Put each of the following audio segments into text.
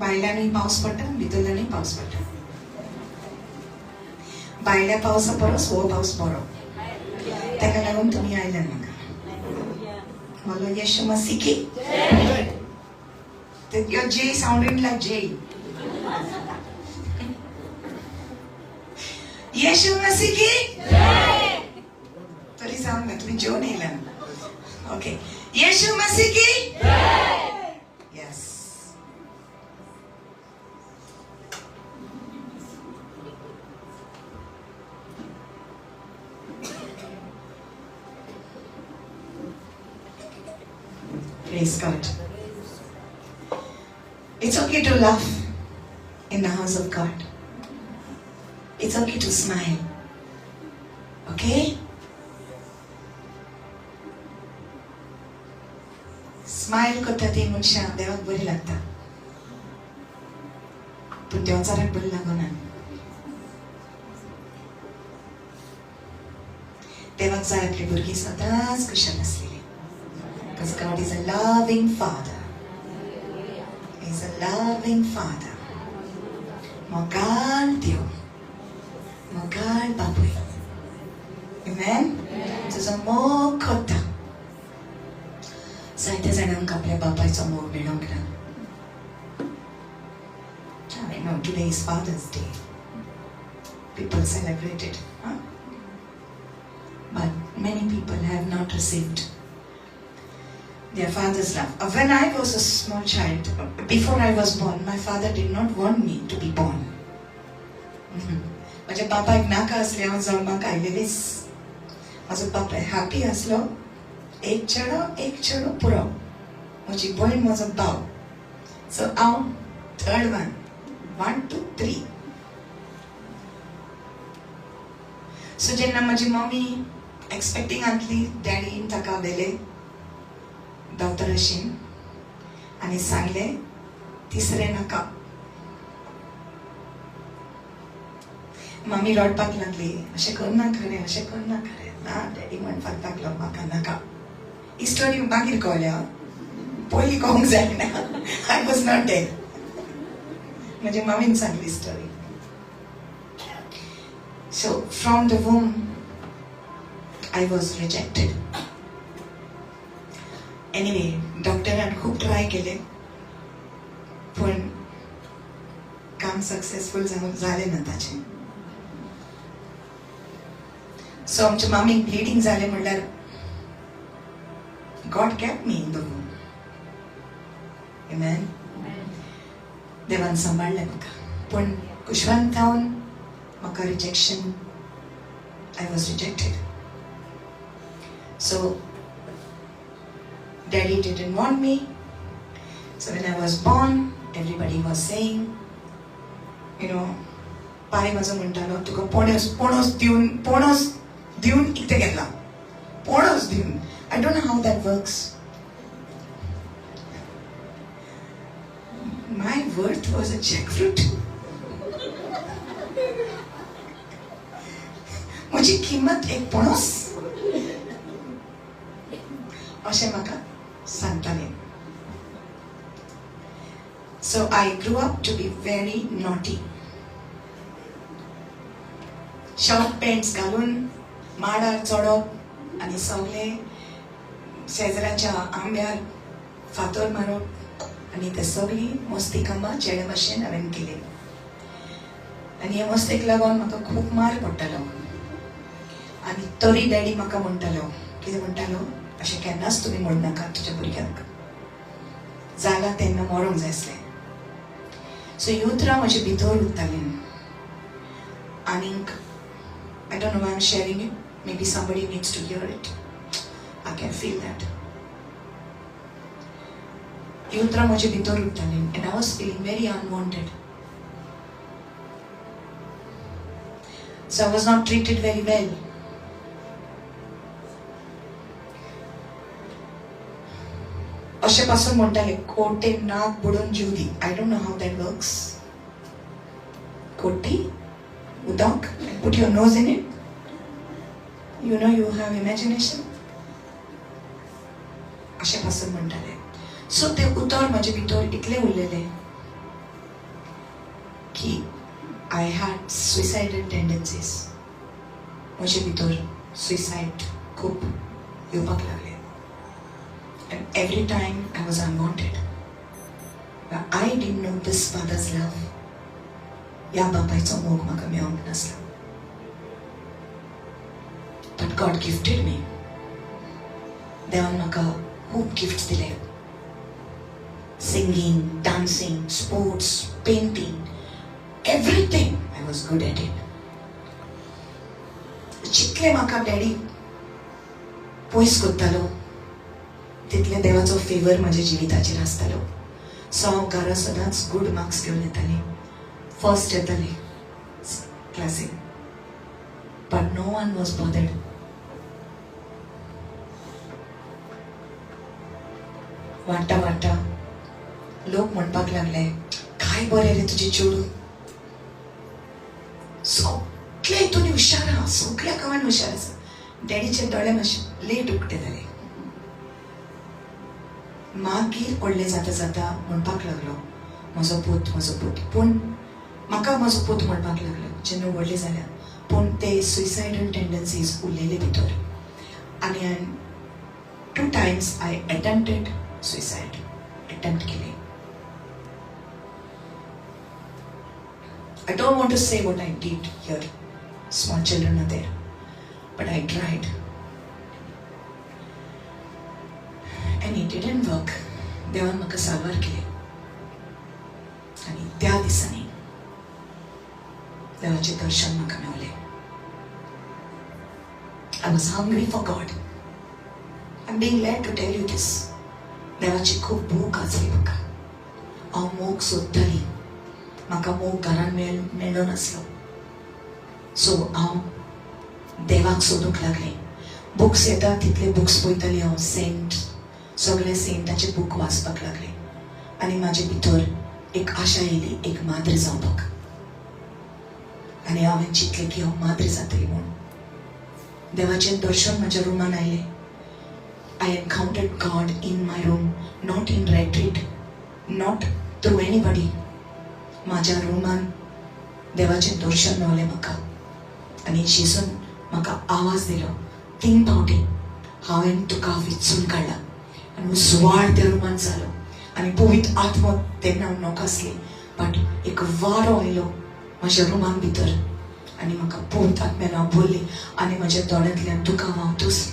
भायल्यानूय पावस पडटा, भितरल्यानूय पावस पडटा. भायल्या पावसा परस हो पावस बरो, ताका लागून तुमी आयल्यान म्हाका. बोलो येशू मसीह की. Your J sounded like J. Yeshu मसीह की तरी जावंक ना, तुमी जेवन येयल्यान. ओके, येशू मसीह की. Yes. Praise God. It's okay to laugh in the house of God. It's okay to smile. Okay? Smile करता ती मनशां देवाक बरी लागता, पूण देवचाराक बरी लागना. देवाक जाय आपली भुरगीं सदांच खुशाल आसलेली. Because God is a loving Father. He is a loving Father. मोगाळ देव, मोगाळ बापूय. Amen? तुजो मोग करता. जायत्या जाणांक आपल्या बापायचो मोग मेळोंक ना. I know today is Father's Day. People celebrate it, huh? But many people have not received their father's love. When I was a small child, before I was born, my father did not want me to be born. म्हज्या बापायक नाका आसलें हांव जल्माक आयलेलीच. म्हजो बापाय happy आसलो, एक चेडो एक चेडो पुरो, म्हजी भयण म्हजो भाव. सो हांव थर्ड वन, 1 2 3. सो जेन्ना म्हजी मम्मी एक्सपेक्टींग आसली, डॅडीन ताका व्हेले डॉक्टराशीन आनी सांगलें तिसरें नाका. मम्मी रडपाक लागली, अशें करनाका रे, अशें करनाका रे. ना, डॅडी म्हणपाक लागलो म्हाका नाका. ही स्टोरी मागीर कळ्ळ्या, पयलीं कळोंक जायना. I was not there. म्हज्या मम्मीन सांगली story. So from the womb I was rejected. Anyway, डॉक्टरान खूब ट्राय केले पूण काम सक्सेसफूल जालें ना ताचें. सो आमच्या मामीक ब्लिडींग जालें म्हणल्यार God kept me in the womb. Amen. देवान सांबाळ्ळें म्हाका, पूण कुशवान थावन म्हाका rejection, I was rejected. So Daddy didn't want me. So when I was born, everybody was saying, पाय म्हजो म्हणटालो तुका पणस पणस दिवन, पणस दिवन इकतें घेतला, पणस दिवन. I don't know how that works. My worth was a jackfruit. म्हजी किंमत एक पणस अशें म्हाका सांगताले. So I grew up to be very naughty. Short pants घालून माडार चडप आनी सगळे शेजराच्या आंब्यार फातर मारप आनी ते सगळी मस्ती कामां चेड्या भाशेन हांवें केली. आनी हे मस्तेक लागून म्हाका खूब मार पडटालो. आनी तरी डॅडी म्हाका म्हणटालो, कितें म्हणटालो, अशें केन्नाच तुमी म्हणनाका तुज्या भुरग्यांक, जालां तेन्ना मरोंक जाय आसलें. सो हीं उतरां म्हजे भितर उरतालीं. आनीक I don't know why I'm sharing it. Maybe somebody needs to hear it. I can feel that. हीं उतरां म्हजे भितर उरतालीं and I was feeling very unwanted. So I was not treated very well. अशें पासून म्हणटाले कोटे नाक बुडोवन जीव दी. I don't know how that works. कोटी उदक, put your nose in it. You know you have imagination. अशें पासून म्हणटाले. सो तें उतर म्हजे भितर इतलें उरलेलें. की I had suicidal tendencies. म्हजे भितर सुयसायड खूब येवपाक लागले and every time I was unwanted. I didn't know this father's love. ह्या बापायचो मोग म्हाका मेळोंक नासलो, but God gifted me. देवान म्हाका खूब गिफ्ट्स दिले, singing, dancing, sports, painting, everything. I was good at it. जितले म्हाका डॅडी पयस करतालो तितले देवाचो फेवर म्हज्या जिविताचेर आसतालो. सो हांव घरा सदांच गूड मार्क्स घेवन येतालें, फर्स्ट येतालें क्लासीन, but no one was bothered. वाडटा वाडटा लोक म्हणपाक लागले, काय बरें रे तुजें चेडूं, सगळे हितून हुशार आहा, सगळ्या कामान हुशार आसा. डॅडीचे दोळे मातशे लेट उक्ते जाले. मागीर व्हडलें जाता जाता म्हणपाक लागलो, म्हजो पूत, म्हजो पूत. पूण म्हाका म्हजो पूत म्हणपाक लागलो जेन्ना व्हडलें जाल्या, पूण ते सुयसायडल टेंडन्सीज उरलेले भितर आनी हांवें two times I attempted suicide, attempt केले. I don't want to say what I did here. Small children are there. But I tried. And it didn't work. देवान म्हाका साल्वार केले आनी त्या दिसांनी देवाचें दर्शन म्हाका मेवलें. I was hungry for God. I am being led to tell you this. देवाची खूब भूक आसली म्हाका. हांव मोग सोदताली. म्हाका मोग घरान मेळो नासलो, सो हांव देवाक सोदूंक लागलें. बुक्स येता तितले बुक्स पळयताली हांव. सेंट, सगळे सेंटाचे बूक वाचपाक लागले आनी म्हाजे भितर एक आशा येयली एक माद्र जावपाक आनी हांवें चिंतलें की हांव माद्र जातली म्हूण. देवाचें दर्शन म्हज्या रुमान आयलें. I encountered God in my room, not in retreat, not through anybody. म्हाज्या रुमान देवाचें दर्शन मेवलें म्हाका आनी जेजून म्हाका आवाज दिलो तीन फावटी, हांवें तुका विचून काडला. आनी उजवाड त्या रुमान जालो आनी पवित्र आत्मो, तेन्ना हांव नोको आसली, बट एक वारो आयलो म्हज्या रुमान भितर आनी म्हाका पवित्र आत्म्यान हांव बोल्ली आनी म्हज्या दोळ्यांतल्यान दुकां व्हांवतूच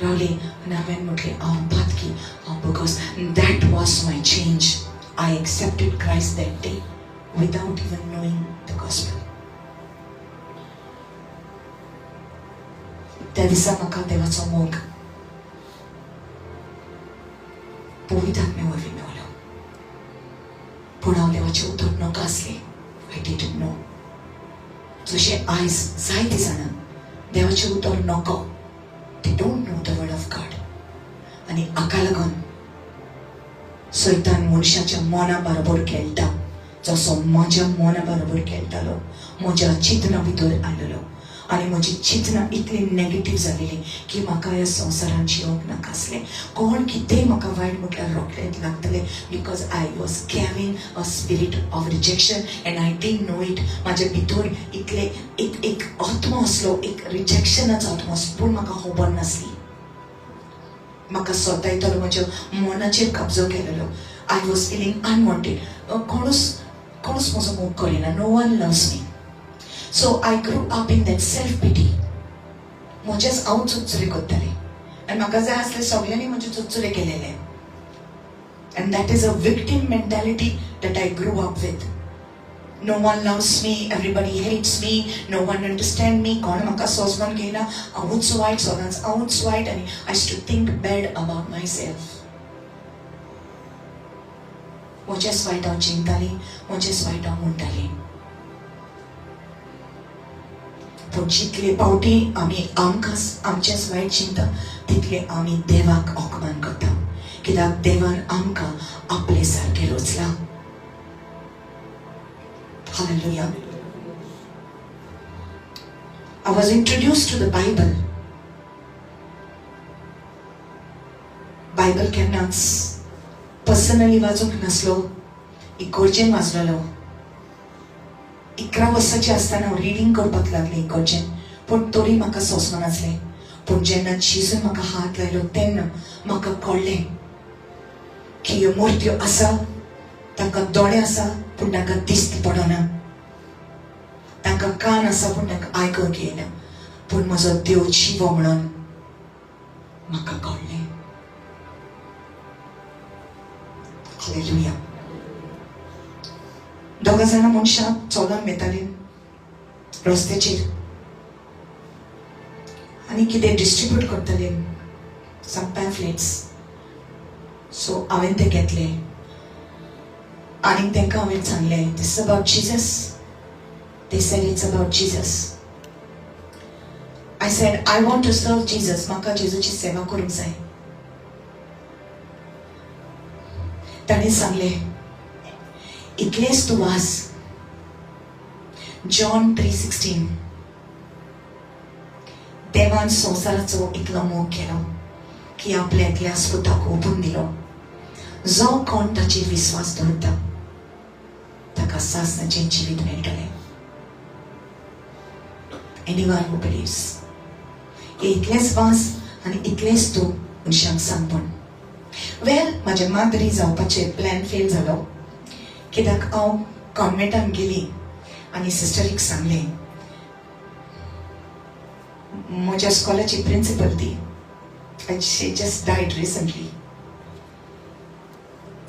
रावली आनी हांवें म्हटलें, हांव पातकी, हांव bogus. That was my change. I accepted Christ that day without even knowing the gospel. त्या दिसा म्हाका देवाचो मोग पवित्र आत्म्या वरवीं मेवलो, पूण हांव देवाचें उतर नोको आसलें. I didn't know. जशें आयज जायते जाणां देवाचें उतर नको. They don't know the word of God. आनी हाका लागून सैतान मनशाच्या मना बरोबर खेळटा, जसो म्हज्या मना बरोबर खेळटालो. म्हज्या चिंतना भितर आयलेलो आनी म्हजी चिंतनां इतली नेगेटीव जालेली की म्हाका ह्या संवसारान जियोंक नाका आसलें. कोण कितेंय म्हाका वायट म्हटल्यार रोखडेंच लागतलें, because I was carrying a spirit of rejection and I didn't know it. म्हाज्या भितर इतले एक एक आत्मो आसलो, एक रिजेक्शनाचो आत्मो आसलो, पूण म्हाका खबर नासली. म्हाका स्वता म्हज्या मनाचेर कब्जो केलेलो. I was feeling unwanted. कोणूच कोणूच म्हजो मोग करिना. No one loves me. So I grew up in that self pity. म्हजेच हांव चुरचुरे करतालें आनी म्हाका जाय आसलें सगळ्यांनी म्हजे चुरचुरे केलेले. And that is a victim mentality that I grew up with. No one loves me, everybody hates me, no one understand me, कोण म्हाका सोजमन घेयना, हांवूच वायट, सदांच हांवूच वायट. आनी I used to think bad about myself. म्हजेच वायट हांव चिंताली, म्हजेच वायट हांव म्हणटाली. पूण जितले फावटी आमी आमकां आमचेच वायट चिंता, तितले आमी देवाक अपमान करता, कित्याक देवान आमकां आपले सारकें रचलां. Hallelujah. I was introduced to the Bible. Bible केन्नाच पर्सनली वाचूंक नासलो, इगोर्जेन वाचलेलो. 11 वर्सांची आसतना हांव रिडींग करपाक लागलें इगोर्जेन, पूण तरी म्हाका सोंसना नासलें. पूण जेन्ना जेजून म्हाका हात लायलो तेन्ना म्हाका कळ्ळें की ह्यो मुर्त्यो आसा, तांकां दोळे आसा पूण तांकां दिश्ट पडना, तांकां कान आसा पूण तांकां आयकूंक येना, पूण म्हजो देव जिवो म्हणून म्हाका कळ्ळें. हालेलुया. दोगां जाणां मनशां चलोन वतालीं रस्त्याचेर आनी कितें डिस्ट्रिब्यूट करताले, सम पॅम्फलेट्स. सो हांवें ते घेतले आनी तांकां हांवें सांगलें, "This about Jesus?" They said it's about Jesus. I said, "I want to serve Jesus. म्हाका जेजूची सेवा करूंक जाय." ताणें सांगलें, "इतलेंच तूं वाच, जॉन 3:16. देवान संवसाराचो इतलो मोग केलो की आपल्या एकल्याच पुताक ओंपून दिलो, जो कोण ताचेर विस्वास दवरता ताका सासणाचें जिवीत मेळटलें." Anyone who believes. इतलेंच वाच आनी इतलेंच तूं मनशांक सांग. पण वेल, म्हाजें माद्री जावपाचें प्लॅन फेल जालो, कित्याक हांव कॉन्वेंटान गेली आनी सिस्टरीक सांगलें. म्हज्या स्कॉलाची प्रिंसिपल ती, she just died recently,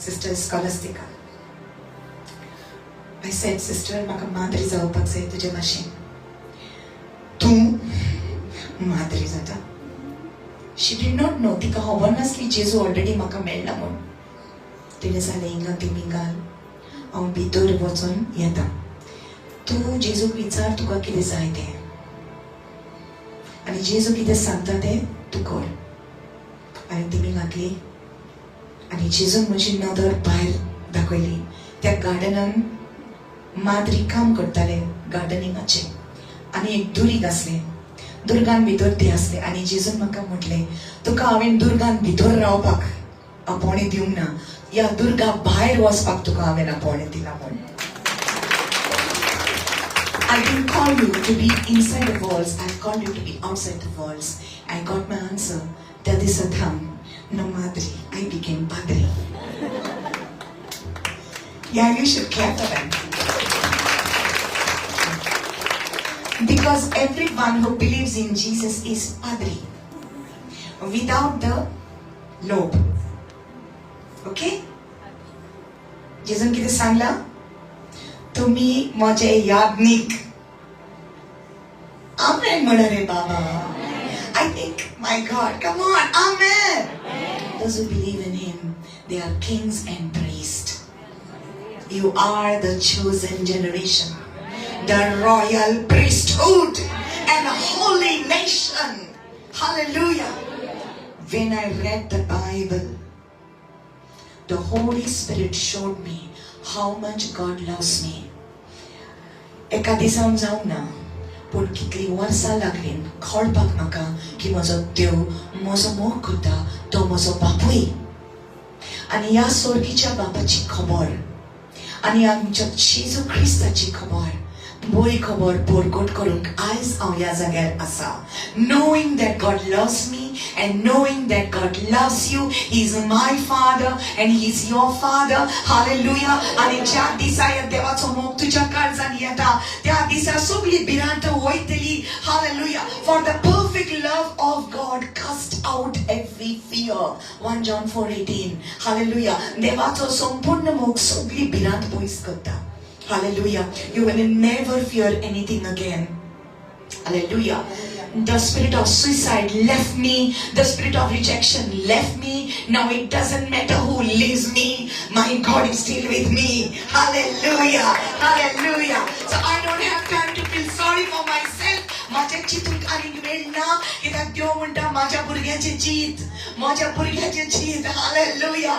Sister Scholastica. I said, "Sister, म्हाका माद्री जावपाक जाय तुजे भाशेन. तूं माद्री जाता?" She did not know. तिका खबर नासली जेजू ऑलरेडी म्हाका मेळ्ळा म्हूण. तिणें सांगलें, "हिंगा दिमी घाल, हांव भितर वचून येता. तूं जेजूक विचार तुका कितें जाय तें आनी जेजू कितें सांगता तें तूं कर." हांवें दिमी घातली आनी जेजून म्हजी नदर भायर दाखयली. त्या गार्डनान माद्री काम करताले गार्डनिंगाचें आनी एक दुरीग आसलें. दुर्गान भितर ते आसले आनी जेजून म्हाका म्हटलें, "तुका हांवें दुर्गान भितर रावपाक आपोवणें दिवंक ना, ह्या दुर्गा भायर वचपाक तुका हांवें आपोवणें दिलां म्हूण." I didn't call you to be inside the walls, I called you to be outside the walls. I got my answer. त्या दिसा थावन no madri, I became padre. Yeah, you should clap for them. Because everyone who believes in Jesus is padre. Without the robe. Okay? जेजून कितें सांगला? "तुम्ही म्हजे याज्ञीक." आमेन म्हणा रे बाबा. I think, my God, come on, Amen. Those who believe in Him, they are kings and priests. You are the chosen generation, the royal priesthood, and a holy nation. Hallelujah. When I read the Bible, the Holy Spirit showed me how much God loves me. एका दिसान जावंक ना, पूण कितलीं वर्सां लागलीं कळपाक म्हाका की म्हजो देव म्हजो मोग करता, तो म्हजो बापूय. आनी ह्या सोर्गीच्या बापाची खबर आनी आमच्या जेजू क्रिस्ताची खबर, बरी खबर परगट करूंक आयज हांव ह्या जाग्यार आसा. Knowing that God loves me and knowing that God loves you. He is my father and He is your father. Hallelujah. आनी ज्या दिसा ह्या देवाचो मोग तुज्या काळजान येता त्या दिसा सगळी भिरांत वयतली. Hallelujah. For the perfect love of God cast out every fear. 1 John 4:18. Hallelujah. देवाचो संपूर्ण मोग सगळी भिरांत पयस करता. Hallelujah. You will never fear anything again. Hallelujah. The spirit of suicide left me. The spirit of rejection left me. Now it doesn't matter who leaves me. My God is still with me. Hallelujah. Hallelujah. So I don't have time to feel sorry for myself. म्हाज्या चिंतूंक आनीक वेळ ना, कित्याक देव म्हणटा, "म्हाज्या भुरग्याचें चीत, म्हाज्या भुरग्याचें चीत." Hallelujah.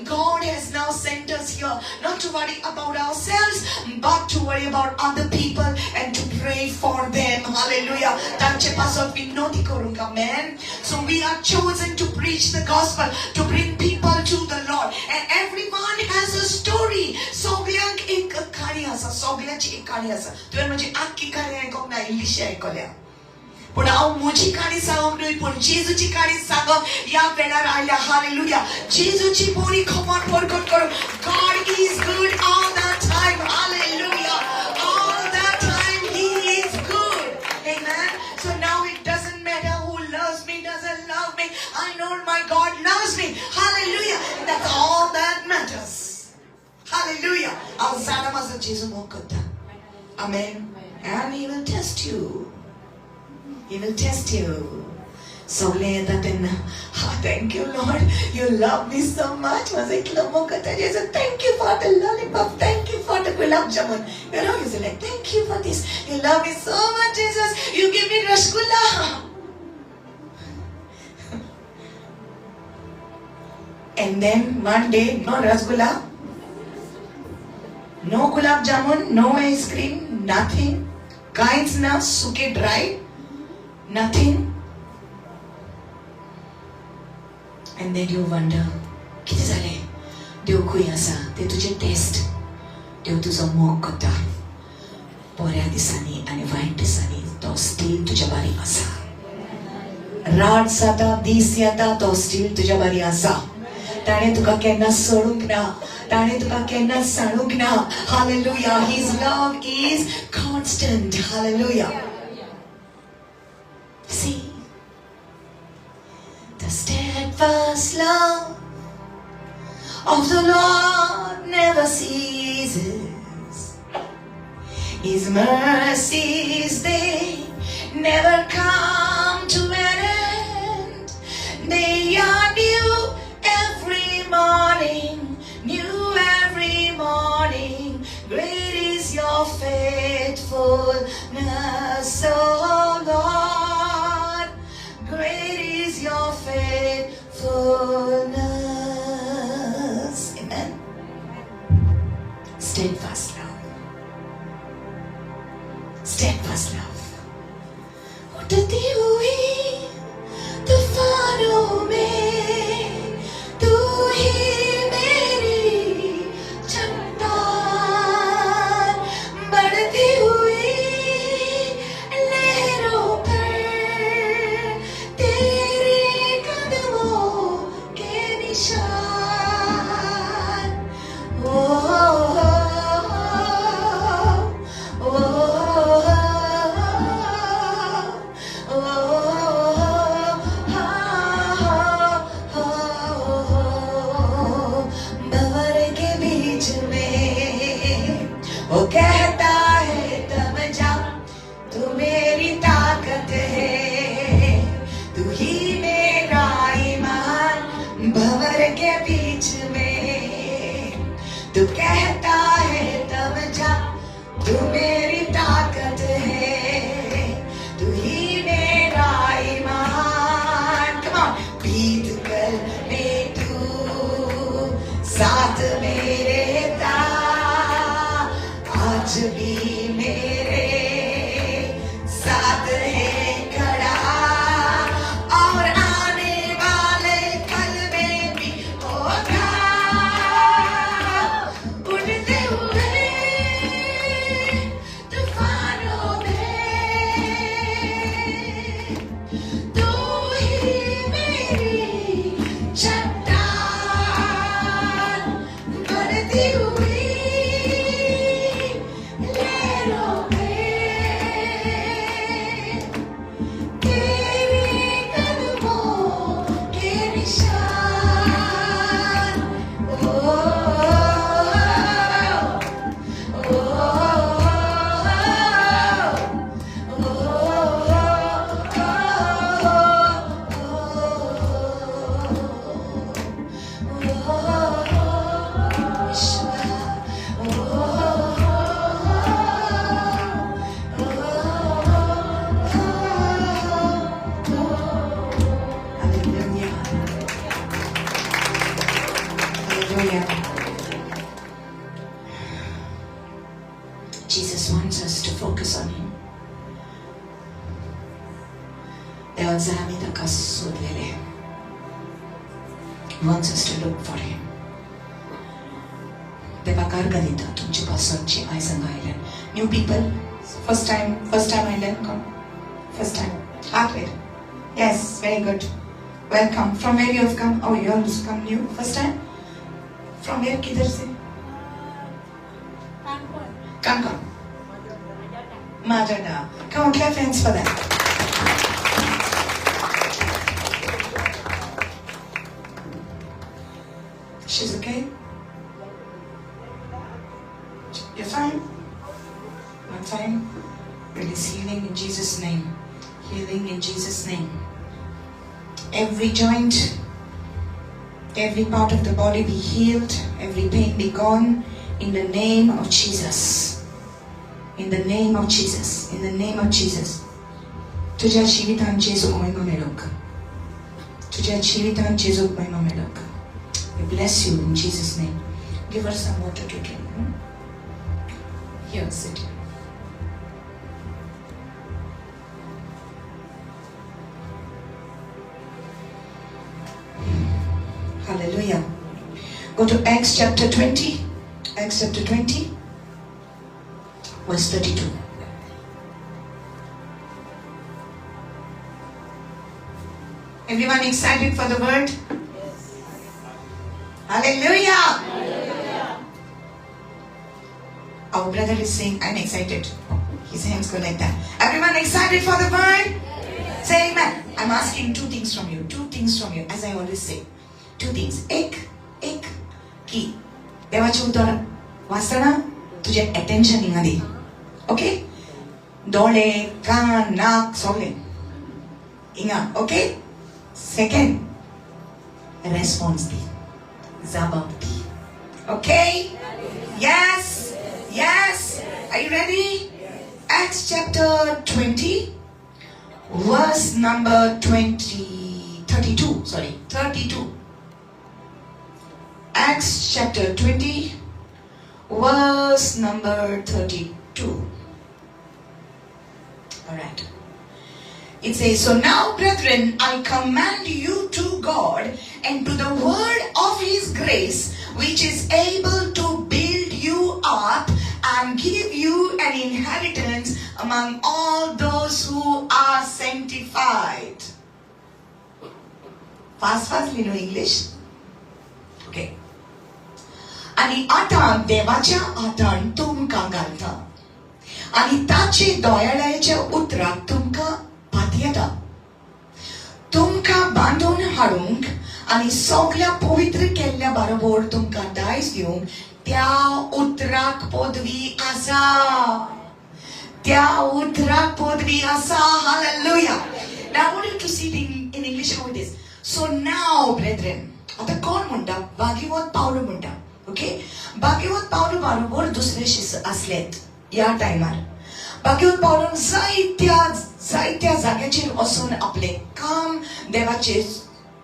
God has now sent us here not to worry about ourselves, but to worry about other people and to pray for them. Hallelujah. तांचे पासत विनवती करूंक. Amen. So we are chosen to preach the gospel, to bring people to the Lord. And everyone has a story. सगळ्यांक एक काणी. आसा, सगळ्यांची एक काणी आसा. तुवें म्हजी आख्खी काणी आयकोंक ना, इल्लीशी आयकल्या. पूण हांव म्हजी काणी सांगूंक न्हय, पूण जेजूची काणी सांगप ह्या वेळार आयल्या. हालेलुया. जेजूची बरी खबर परकट करूं. God is good all the time. Hallelujah. All the time He is good. Amen. So now it doesn't matter who loves me, doesn't love me. I know my God loves me. Hallelujah. And that's all that matters. Hallelujah. हांव जाणा म्हजो जेजू मोग करता. Amen. And He will test you. He will test you. सगळे येता तेन्ना, thank you Lord, you love me so much. म्हजो इतलो मोग करता जेजू. Thank you for the lollipop, thank you for the gulab jamun. You know, you like, thank you for this, you love me so much Jesus, you give me rasgulla. And then one day, no rasgulla, no gulab jamun, no ice cream, nothing. कांयच ना, सुके dry, nothing. And then you wonder, कितें जालें? देव खंय आसा? ते तुजे टेस्ट. देव तुजो मोग करता. बऱ्या दिसांनी आनी वायट दिसांनी तो स्टील तुज्या बारी आसा. रात जाता, दीस येता, तो स्टील तुज्या बारी आसा. ताणें तुका केन्ना सोडूंक ना, ताणें तुका केन्ना सांडूंक ना. Hallelujah. His love is constant. Hallelujah. See, the steadfast love of the Lord never ceases. His mercies, they never come to an end. They are new every morning, new every morning. Great is your faithfulness, O Lord. Great is your faithfulness. Amen. Steadfast love. Steadfast love. उठती हुई तूफानों में तू ही Mary चट्टान, बढ़ती हुई लहरों पर तेरे कदमों के निशान. ओ, ओ, ओ, ओ, भंवर के बीच में वो कहता है थम जा, तू मेरी ताकत है, तू ही मेरा ईमान. भंवर के बीच में तू कहता है थम जा, तू मेरी ताकत है, तू ही मेरा ईमान. Come on. बीत कल में तू साथ मेरे था, आज भी मेरे साथ है खड़ा, और आने वाले कल में भी होगा. उठते हुए तूफानों में तू ही मेरी चट्टान, बढ़ती हुई लहरों में तेरे कदमों के निशान. ओ, ओ, ओ, Hallelujah. Hallelujah. Jesus wants us to focus on Him. देवान जाय आमी ताका सोदलेले. He wants us to look for Him. देवाक आर्गां दिता तुमचे पासत जी आयज हांगा आयल्यान. New people, first time, first time आयल्यान कोण? फर्स्ट टायम हात वयर. Yes, very good, welcome. From where you have come? Oh, you have come new, first time. From where, किधर से? Canacona, Majorda. Come on, clap hands for that. She's okay? You're fine? I'm fine. Release healing in Jesus' name. Healing in Jesus' name. Every joint, every part of the body be healed, every pain be gone in the name of Jesus. In the name of Jesus. In the name of Jesus. तुझ्या जिवितान जेजूक महिमा मेळोक, तुझ्या जिवितान जेजूक महिमा मेळोक. We bless you in Jesus' name. Give her some water to drink. Hmm? Here, sit here. Hallelujah. Go to Acts chapter 20. Acts chapter 20, verse 32. Everyone excited for the word? Hallelujah. Hallelujah. Our brother is saying, I'm excited. His hands go like that. Everyone excited for the word? Yes. Say amen. I'm asking two things from you. Two things from you, as I always say. Two things. एक, एक, की देवाचें उतर वाचतना तुजें attention हिंगा दी. Okay? दोळे, कान, नाक सगळें हिंगा. Okay? Second, response the, जाबाब the. Okay? Yes? Yes? Are you ready? Acts chapter 20, verse number 20, 32, sorry, 32. Acts chapter 20, verse number 32. All right. It says, "So now, brethren, I command you to God and to the word of his grace, which is able to build you up and give you an inheritance among all those who are sanctified." Fast, fast, you know English? Okay. आनी आतां देवाच्या हातान तुमकां घालता आनी ताचे दयाळायेच्या उतराक तुमकां पातयेता, तुमकां बांदून हाडूंक आनी सगल्या पवित्र केल्ल्या बरोबर तुमकां दायज दिवंक त्या उतराक पदवी आसा, त्या उतराक पदवी आसा. Hallelujah. Now I want you to see it in English how it is. So now, brethren, आतां कोण म्हणटा? भाग्यवत पावलो म्हणटा. ओके, भाग्यवत पावलो बरोबर दुसरे शिस आसलेत ह्या टायमार. भाग्यवत पावलोन जायत्या जायत्या जाग्याचेर वचून आपलें काम देवाचेर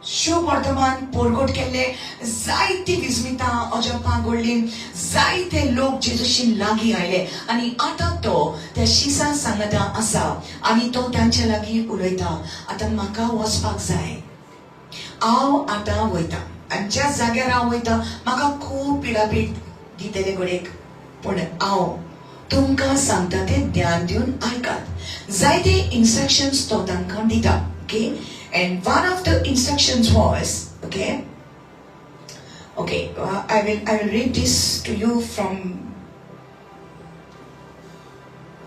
शुभ वर्तमान परगट केल्ले, जायती विस्मितां अजपां घडली, जायते लोक जेजूशी लागीं आयले आनी आतां तो त्या शिसां सांगता आसा आनी तो तांच्या लागीं उलयता, आतां म्हाका वचपाक जाय, हांव आतां वयता आनी ज्या जाग्यार हांव वयता म्हाका खूब पिडापीड दितले घडयेक, पूण हांव तुमकां सांगता तें ध्यान दिवन आयकात. जायते इन्स्ट्रक्शन्स तो तांकां दिता. Okay, and one of the instructions was, okay, I will read this to you from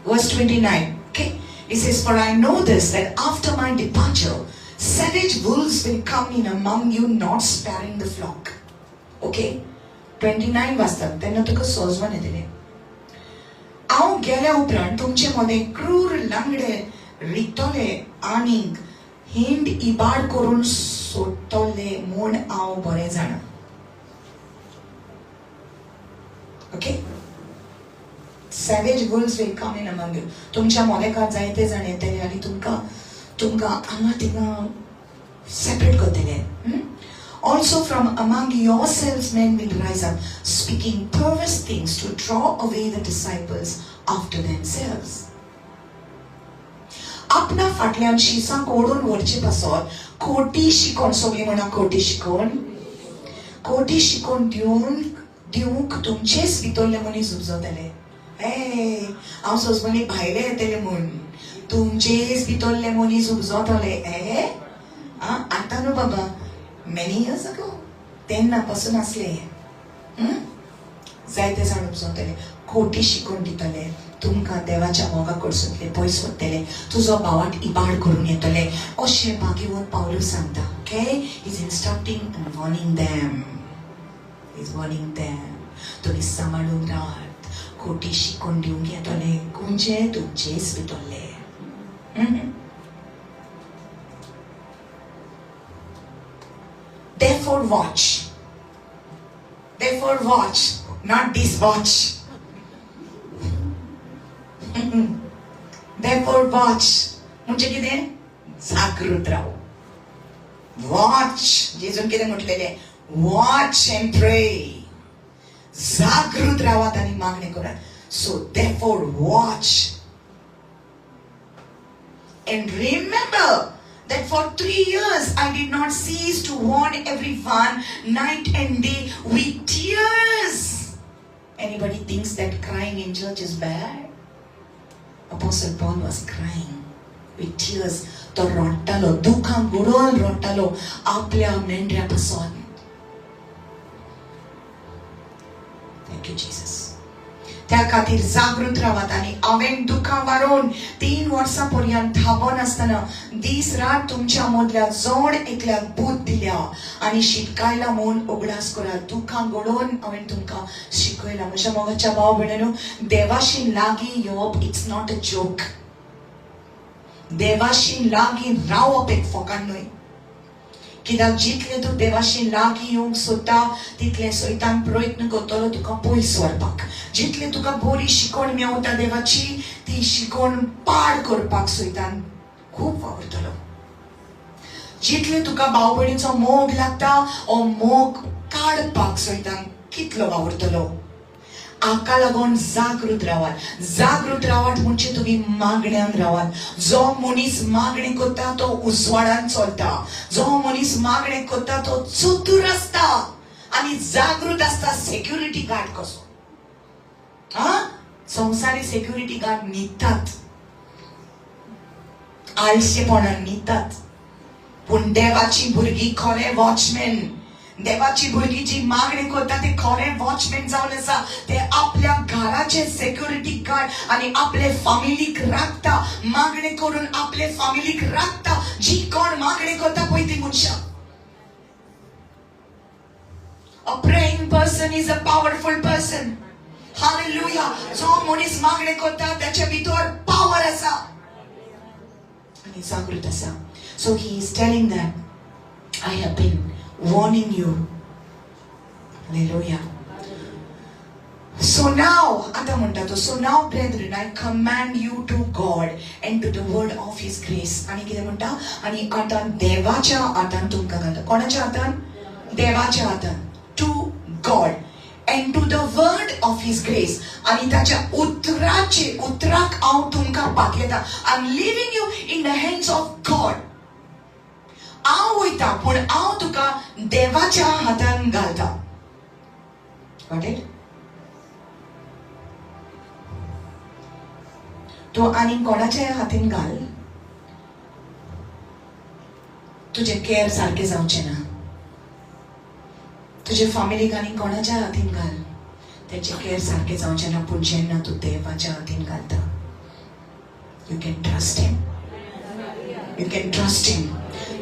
verse 29. Okay, it says, "For I know this, that after my departure, savage wolves will come in among you, not sparing the flock." Okay, 29 वाजता तेन्ना तुका सोजवण येतलें. हांव गेल्या उपरांत तुमचे मदें क्रूर लांगडे रिगतले आनीक हिंड इबाड करून सोडटले म्हूण हांव बरें जाणा. Okay, savage wolves will come in among you. तुमच्या मोदेकार जायते जाण येतले आनी तुमकां हांगा थिंगा सेपरेट करतले. "Also from among yourselves men will rise up, speaking perverse things to draw away the disciples after themselves." आपणा फाटल्यान शिसांक ओडून व्हरचे पासत खोटी शिकोवन, सगळीं म्हणा, खोटी शिकोवन, खोटी शिकोवन दिवन दिवंक तुमचेच भितरले मनीस उपजतले. ए हांव सोजमनी भायले येतले म्हूण तुमचेच भितरले मनीस उपजतले. ए आतां न्हू बाबा, मेनी इयर्स अगो, तेन्ना पासून आसले. जायते जाण उपजतले, खोटी शिकोवन दितले तुमकां, देवाच्या मोगा कडसूंतले पयस वतले, तुजो भावाट इबाड करून येतले, अशें भाग्यवंत पावलू सांगता. Okay, is instructing and warning them, is warning them. तुमी सांबाळून राहात, खोटी शिकोवन दिवंक येतले खंयचे, तुमचेच भितरले. Therefore watch. Therefore watch, not this watch. Therefore watch. म्हणजे कितें? जागृत राव. वॉच. जेजून कितें म्हटलेलें? Watch and pray. जागृत रावात आनी मागणें करात. So therefore watch and remember that for 3 years I did not cease to warn everyone night and day with tears. Anybody thinks that crying in church is bad? Apostle Paul was crying with tears. तो रडटालो, दुखां गडोवन रडटालो आपल्या मेंढऱ्या पासून. Thank you Jesus. त्या खातीर जागृत रावात. आनी हांवें दुखां वारोवन 3 वर्सां पर्यंत थांबनासतना दीस रात तुमच्या मदल्या जण एकल्याक बूद दिल्या आनी शिटकायला म्हूण उगडास करात. दुखां घडोवन हांवें तुमकां शिकयलां. म्हज्या मोगाच्या भाव भयणीनो, देवाशी लागीं येवप it's not a joke. देवाशी लागीं रावप एक फोकाण न्हय. कित्याक जितलें तूं देवाशी लागीं येवंक सोदता तितलें सैतान प्रयत्न करतलो तुका पयस व्हरपाक. जितलें तुका बरी शिकवण मेवता देवाची, ती शिकवण पाड करपाक सैतान खूब वावुरतलो. जितलें तुका भाव भयणीचो मोग लागता, हो मोग काडपाक सैतान कितलो वावुरतलो. हाका लागून जागृत रावात. जागृत रावात म्हणजे तुमी मागण्यान रावात. जो मनीस मागणें करता तो उजवाडान चलता. जो मनीस मागणें करता तो चतूर आसता आनी जागृत आसता. सेक्युरिटी गार्ड कसो. हा, संवसारी सेक्युरिटी गार्ड न्हिदतात, आळशेपणान न्हिदतात. पूण देवाची भुरगीं खरें वॉचमॅन, देवाची भुरगीं जी मागणी करता ते खरें वॉचमॅन जावन आसा. ते आपल्या घराचे सेक्युरिटी गार्ड आनी आपले फामिलीक राखता. मागणी करून आपले फामिलीक राखता. जी कोण मागणी करता पळय ती मनशां. A praying person is a powerful person. Hallelujah. जो मनीस मागणी करता त्याच्या भितर पावर आसा आनी जागृत आसा. So he is telling that I have been warning you. Hallelujah. So now, आता म्हणटा तो, so now brethren, I command you to God and to the word of his grace. आनी कितें म्हणटा? आनी आतां देवाच्या हातान तुमकां घालता. कोणाच्या हातान? देवाच्या हातान. To God and to the word of his grace. आनी ताच्या उतराचे, उतराक हांव तुमकां पातयेता. I am leaving you in the hands of God. हांव वयता पूण हांव तुका देवाच्या हातान घालता. Got it? तूं आनी कोणाच्या हातीन घाल, तुजें केअर सारकें जावचें ना. तुजे फामिलीक आनी कोणाच्या हातीन घाल, तेचें केअर सारकें जावचें ना. पूण जेन्ना तूं देवाच्या हातीन घालता, you can trust him. You can trust him.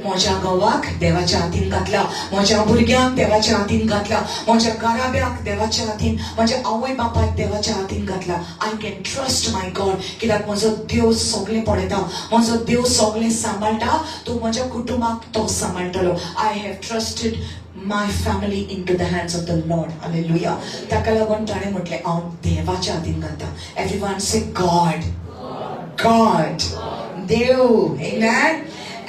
म्हज्या घोवाक देवाच्या हातीन घातला, म्हज्या भुरग्यांक देवाच्या हातीन घातला, म्हज्या घराब्याक देवाच्या हातीन, म्हज्या आवय बापायक देवाच्या हातीन घातला. I can trust my God. कित्याक म्हजो देव सगळें पळयता, म्हजो देव सगळें सांबाळटा. तो म्हज्या कुटुंबाक तो सांबाळटलो. I have trusted my family into the hands of the Lord. Hallelujah. ताका लागून ताणें म्हटलें हांव देवाच्या हातीन घालता. Everyone say God. God. Dev. Amen.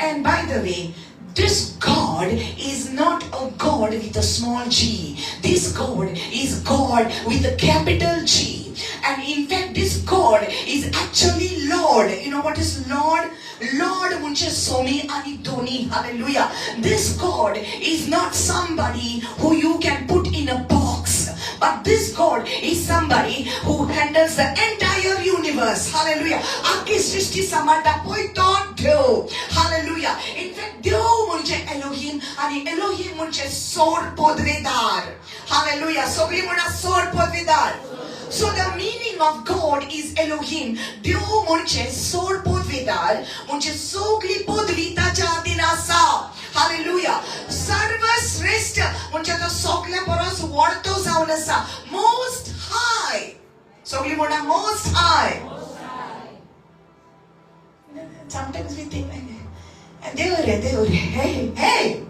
And by the way, this God is not a God with a small g. This God is God with a capital G. And in fact, this God is actually Lord. You know what is Lord? Lord म्हणजे सोमी आणि दोनी. Hallelujah. This God is not somebody who you can put in a box. But this God is somebody who handles the entire universe. Hallelujah. आख्खी सृष्टी सांबाळटा पळय तो देव. Hallelujah. In fact देव म्हणजे एलोहीम आनी एलोहीम म्हणजे सोड पदवेदार. हालेलुया. सगळीं म्हणा सोड पदवेदार. So the meaning of God is Elohim. देव म्हणजे सोड पदवेदार, म्हणजे सगळी पदवी ताच्या हातीन आसा. हालेलुया. सर्वश्रेष्ठ म्हणजे तो सगळ्या परस व्हडतो जावन आसा. मोस्ट हाय. सगळी म्हणा most high. Sometimes we think, देव रे देव रे, hey hey.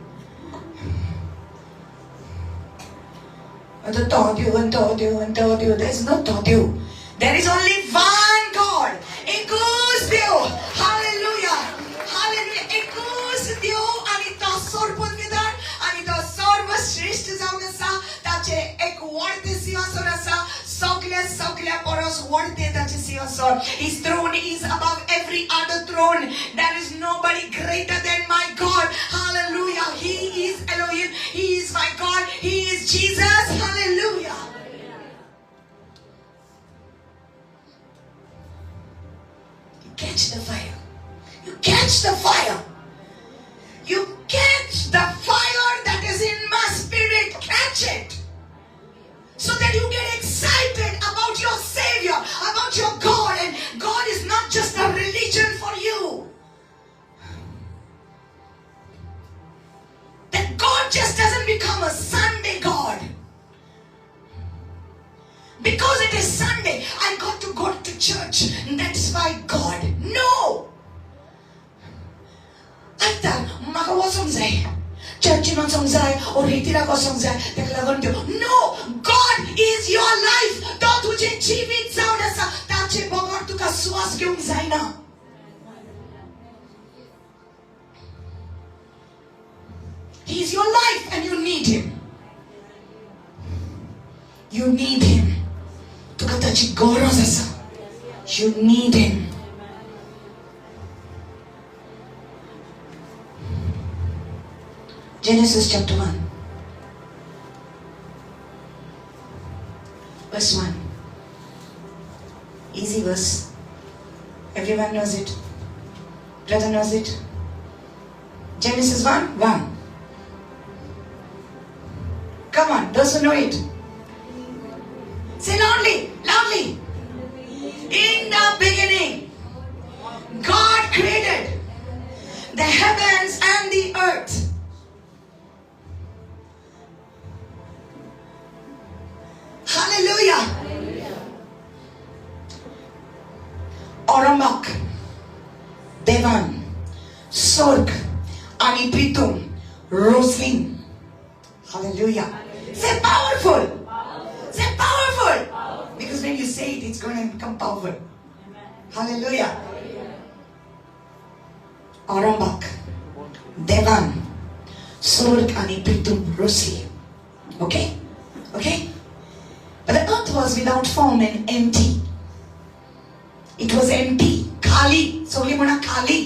The Todyu and Todyu and Todyu. There is no Todyu. There is only one God. एकूच देव. Hallelujah. Hallelujah. एकूच देव आनी तो सर्वपदवीदार आनी तो सर्वश्रेष्ठ जावन आसा. ताचे एक व्हडलें सिंहासन आसा. सगल्या सगल्या परस व्हडलें ताचें सिंहासन. His throne is above every other throne. There is nobody greater than my God. Hallelujah. He is Elohim. He is my God. He is Jesus. Hallelujah. You catch the fire. You catch the fire. You catch the fire that is in my spirit. Catch it. So that you get excited about your Savior, about your God. And God is not just a religion for you. That God just doesn't become a Sunday God. Because it is Sunday, I got to go to church. That's my God. No! आतां म्हाका वचोंक जाय, चर्चीन वचोंक जाय or रितीराक वचोंक जाय, ताका लागून देव. No! God is your life. तो तुजें जिवीत जावन आसा. ताचे बगर तुका स्वास घेवंक जायना. He is your life and you need him. You need him. तुका ताची गरज आसा. You need him. Genesis chapter 1. Verse 1. Easy verse. Everyone knows it. Brother knows it. Genesis 1, 1. Come on, those who know it. Say loudly, loudly. In the beginning, God created the heavens and the earth. Hallelujah. Aramak, Devan, Sorg, ani Pritum, Roslin. Hallelujah. Say powerful. Say powerful. Because when you say it, it's going to become powerful. Hallelujah. Arambak, Devan, Sorg, ani Pritum, Rosli. Okay? Okay? But the earth was without form and empty. It was empty. खाली. सगळी म्हणा खाली.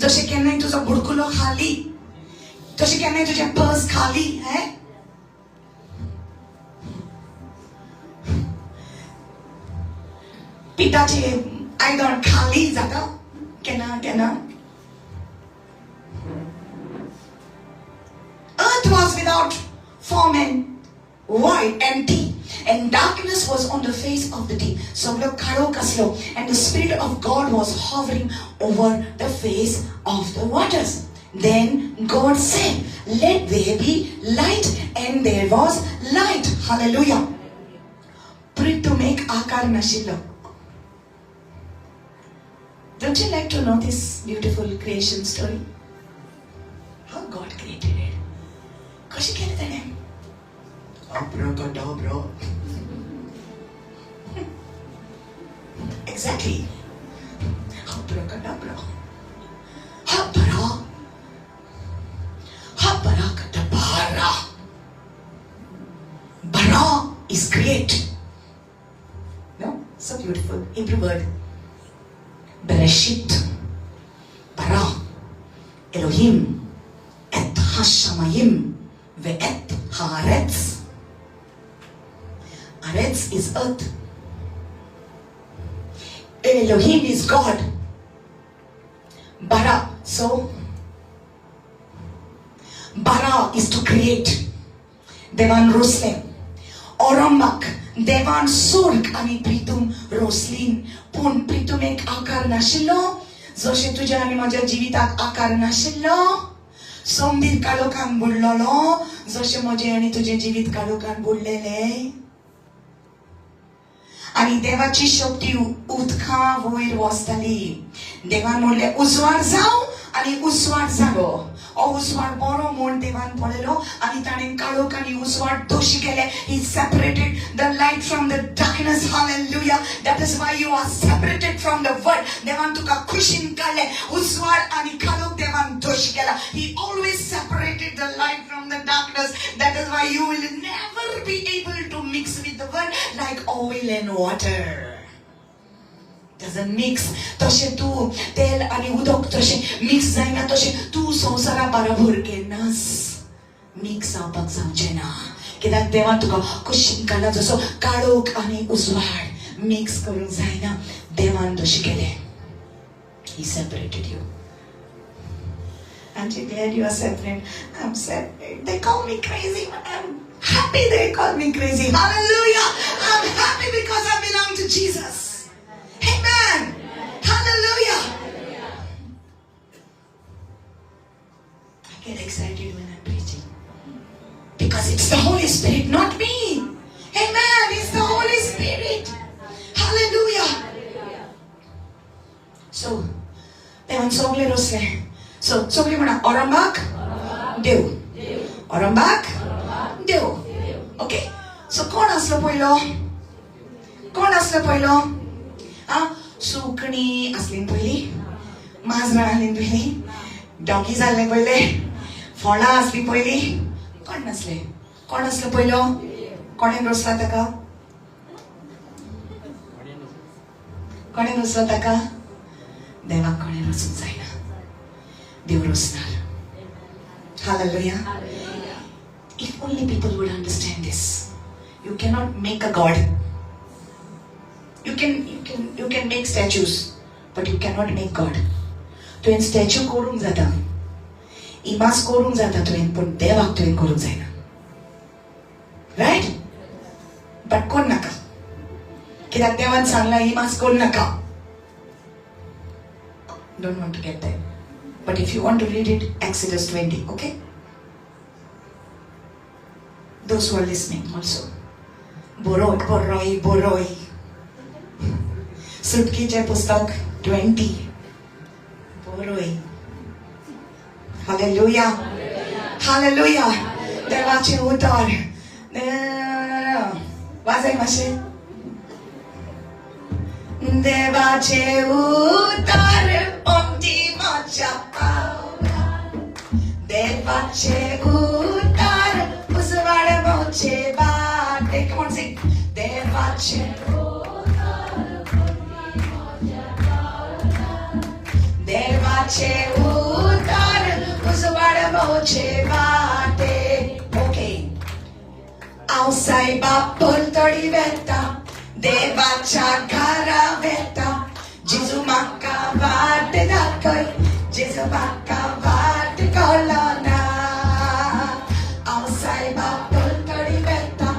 जशें केन्नाय तुजो बुडकुलो खाली, तशें केन्नाय तुजें पर्स खाली. हे पिठाचें आयदन खाली जाता केन्ना केन्ना. Earth was without form and void, empty, and darkness was on the face of the deep. सगळो काळोख आसलो, and the Spirit of God was hovering over the face of the waters. Then God said, let there be light, and there was light. Hallelujah. पृथ्वीक आकार नाशिल्लो. Don't you like to know this beautiful creation story? How God created it. कशें केलें ताणें? Abracadabra. Exactly. Abracadabra. Habara. Abracadabra. Bara is create. No? So beautiful. Hebrew word. Bereshit. Bara. Elohim. Et hashamayim. Ve'et haaretz. Eretz is earth. Elohim is God. Bara. So bara is to create. देवान रोसलें ओरंबाक, देवान स्वर्ग आनी प्रितूम रोसलीन. पूण प्रितुमेक आकार नाशिल्लो, जशें तुज्या आनी म्हज्या जिविताक आकार नाशिल्लो. सोमदीर काळोखान बुडलेलो, जशें म्हजें आनी तुजें जिवीत काळोखान बुडलेलें. आनी देवाची शक्ती उदकां वयर वसताली. देवान म्हणलें उजवाड जावं आनी उजवाड जालो. हो उजवाड बरो म्हूण देवान पळयलो आनी ताणें काळोख आनी उजवाड दोशी केले. He separated the light from the darkness. Hallelujah. That is why you are separated from the world. देवान तुका खुशीन काडलें. उजवाड आनी काळोख देवान दोशी केला. He always separated the light from the darkness. That is why you will never be able to mix with the world like oil and water doesn't mix. तशें तूं तेल आनी उदक तशें मिक्स जायना, तशें तूं संवसारा बरोबर केन्नाच मिक्स जावपाक जावचें ना, कित्याक देवान तुका कुशीन काडला. जसो काळोख आनी उजवाड मिक्स करूंक जायना, देवान तशें केलें. He separated you. Aren't you glad you are separate? I'm separate. They call me crazy, but I'm happy they call me crazy. Hallelujah. I'm happy because I belong to Jesus. Amen. Hallelujah. I get excited when I'm preaching because it's the Holy Spirit, not me. Amen. It's the Holy Spirit. Hallelujah. So, देवान सगळे रोसले. So सगळे म्हणा, ओरंबाक देव, ओरंबाक देव. Okay, so कोण आसलो पयलो? कोण आसलो पयलो? आ, सुकणी आसली पयली, माजरां आसली पयली, डॉगी जाल्ले पयले, फळां आसली पयली? कोण नासले? कोण आसलो पयलो? कोणें रोसला ताका? कोणें रोसलो ताका? देवाक कोणें रोसूंक जायना, देव रोसणार. Hallelujah. If only people would understand this. You cannot make a God. You can make statues, but you cannot make God. तुवें स्टॅच्यू करूंक जाता, इमाज करूंक जाता तुवें, पूण देवाक तुवें करूंक जायना. रायट? बट कोण नाका, कित्याक देवान सांगला इमाज करूं नाका. Don't want to get that. But if you want to read it, Exodus 20, okay? Those who are listening also. Boroi, boroi, boroi. सुटकीचें पुस्तक 20. बोरोय. हालेलुया. हालेलुया. देवाचें उतर वाजय मातशें. देवाचें उतर पणटी म्हज्या पावला, देवाचें उतर उजवाड म्हजे वाटे. Come on, sing. देवाचें, देवाचें उतर उजवाड म्हजे वाटे. ओके. हांव सायबा पलतडी वेता, देवाच्या घरा वेता, जेजू म्हाका वाट दाखय, जेजू म्हाका वाट कळना. हांव सायबा पलतडी वेता,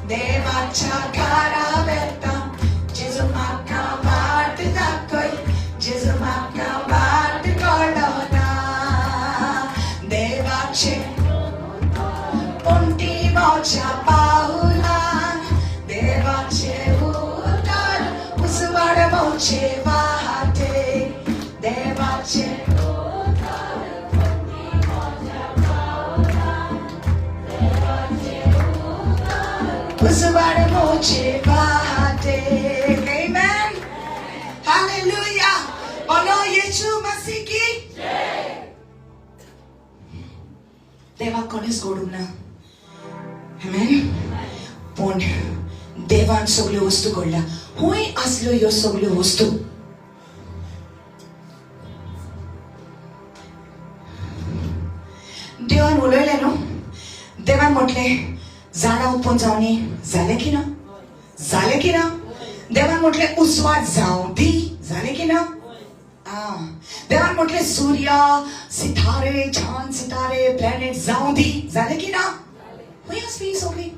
देवाच्या घरा वेता, जेजू म्हाका वाट दाखय, जेजू म्हाका वाट कळना. देवाचे पणटी म्हज्या पावलां, देवाचे उतर उजवाड म्हजे वाटे, देवाचे उतर पणटी म्हज्या पावलां, देवाचे उतर उजवाड म्हजे वाटे. Amen. Hallelujah. बोलो येशू मसीह की. देवाक कोणेच घडूंक ना. Amen. पूण देवान सगल्यो वस्तू घडल्या. खंय आसल्यो ह्यो सगल्यो वस्तू? देवान उलयलें न्हू. देवान म्हटलें झाडां उत्पन्न जावनी. जालें की ना? जालें की ना? देवान म्हटलें उजवाड जावं दी, जालें की ना? देवान म्हटलें सूर्या, सितारे, छान सितारे, प्लॅनेट जावं दी, जालें की ना? खंय आसली सगळी?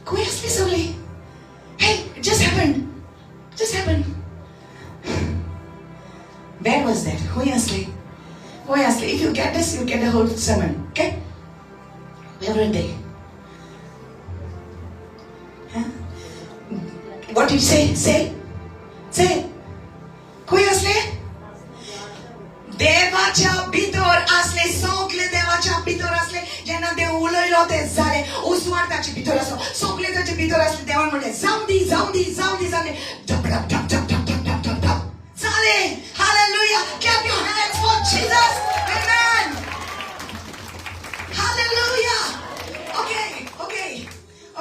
खंय आसली सगळी? Hey, it just happened. Just happened. Where was that? खंय आसले? खंय आसले? If you get this, you get the whole sermon. Okay? Where were they? Huh? What did you say? Say. Say. खंय आसले? देवाच्या भितर असले, सगळे देवाच्या भितर असले. जेन्ना देव उलयलो ते जाले. उजवाड ताचे भितर आसलो, सगळे ताचे भितर असले. देवान म्हणलें जावं दी, जावं दी, जावं दी, जालें. ढप ढप ढप ढप ढप ढप ढप ढप ढप जालें. Hallelujah. Clap your hands for Jesus. Amen. Hallelujah.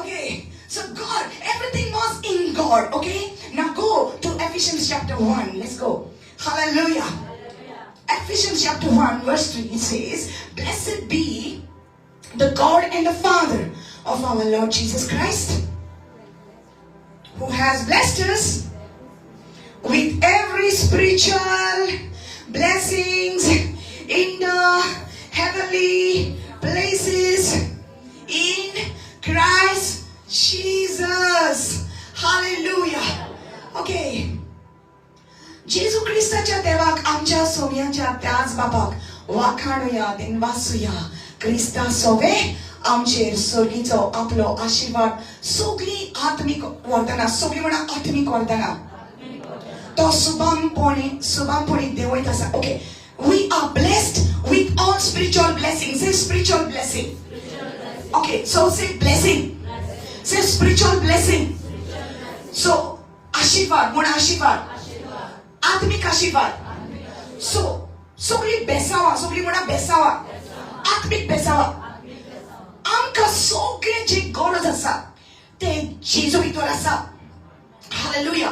Okay. So God, everything was in God, okay? Now go to Ephesians chapter 1. Let's go. Hallelujah. Ephesians chapter 1 verse 3, it says, "Blessed be the God and the Father of our Lord Jesus Christ, who has blessed us with every spiritual blessings in the heavenly places in Christ Jesus." Hallelujah. Okay. जेजू क्रिस्ताच्या देवाक, आमच्या सोम्याच्या त्याच बापाक वाखाणुया, दिनवासुया. क्रिस्ता सोवे आमचेर सर्गीचो आपलो आशिर्वाद, सगळी आत्मीक वरदानां. सगळी म्हणा, आत्मीक वरदानां. तो सुबामपणी सुबामपणी देंवयत आसा. Okay, we are blessed with all spiritual blessing. Say spiritual blessing. Okay, so say blessing. Say spiritual blessing. So आशीर्वाद म्हण, आशीर्वाद, आत्मिक आशीर्वाद. सो सगळी बेसावा, सगळी म्हणा बेसावा, आत्मिक बेसावा. आमकां सगळें जी गरज आसा ते जेजू भितर आसा. Hallelujah.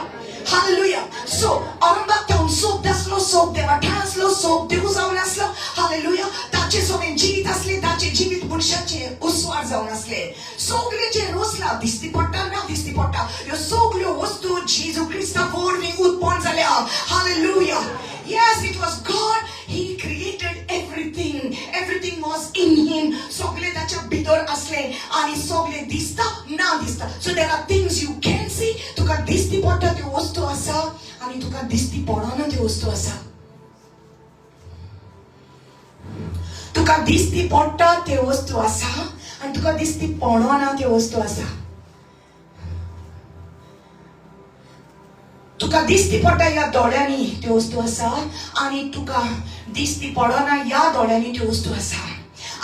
Hallelujah. So, आरंभाक थावन सोब आसलो, सोब देवा आसलो, सोब देव जावन आसलो. हालेलुया. ताचे सोबेन जिवीत आसले, ताचे जिवीत मनशाचे उस्वार जावन आसले. सगळे जे रोसला दिसती पडटा ना दिसती पडटा, ह्यो सगळ्यो वस्तू जेजू क्रिस्ता वरवीं उत्पन्न जाल्या. Hallelujah. Yes, it was God. He created everything. Everything was in Him. सगळे ताच्या भितर असले आणि सगळे दिसता ना दिसता. So there are things you can see. तुका दिसती पडटा त्यो वस्तू आसा आणि तुका दिसती पडना त्यो वस्तू आसा. तुका दिसती पडटा त्यो वस्तू आसा आणि तुका दिसती पडना त्यो वस्तू आसा. तुका दिसती पडटा ह्या दोळ्यांनी त्यो वस्तू आसा आणि तुका दिसती पडना ह्या दोळ्यांनी त्यो वस्तू आसा.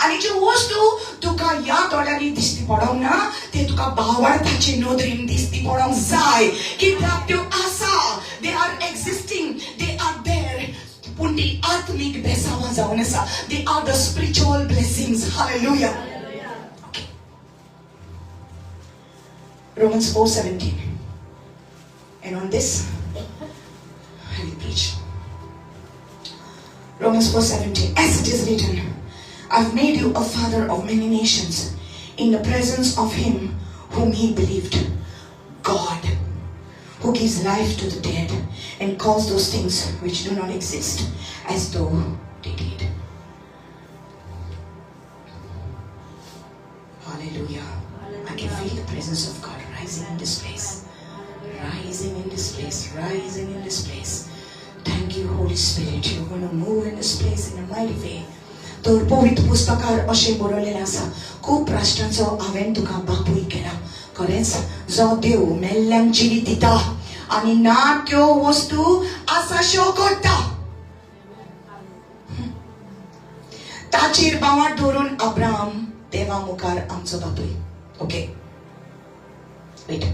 आणि ज्यो वस्तू तुका ह्या दोळ्यांनी दिसती पडोंक ना, ते तुका भावार्थाचे नदरीन दिसती पडोंक जाय, कित्याक त्यो आसा. They are existing, they are there. पूण ती आत्मीक बेसावां जावन आसा. They are the spiritual blessings. Hallelujah. Romans 4:17. And on this, I will preach. Romans 4:17. As it is written, "I've made you a father of many nations in the presence of him whom he believed, God, who gives life to the dead and calls those things which do not exist as though they did." Hallelujah. I can feel the presence of God rising in this place. Rising in this place, rising in this place. Thank you, Holy Spirit. You're going to move in this place in a mighty way. तर पवित्र पुस्तकार अशें बरयलेलें आसा, खूब राष्ट्रांचो हांवें तुका बापूय केला. खरेंच जो देव मेल्ल्यांक जिवीत दिता आनी ना त्यो वस्तू आसा श्यो करता, ताचेर बावाट दवरून अब्राहम देवा मुखार आमचो बापूय. Okay, wait.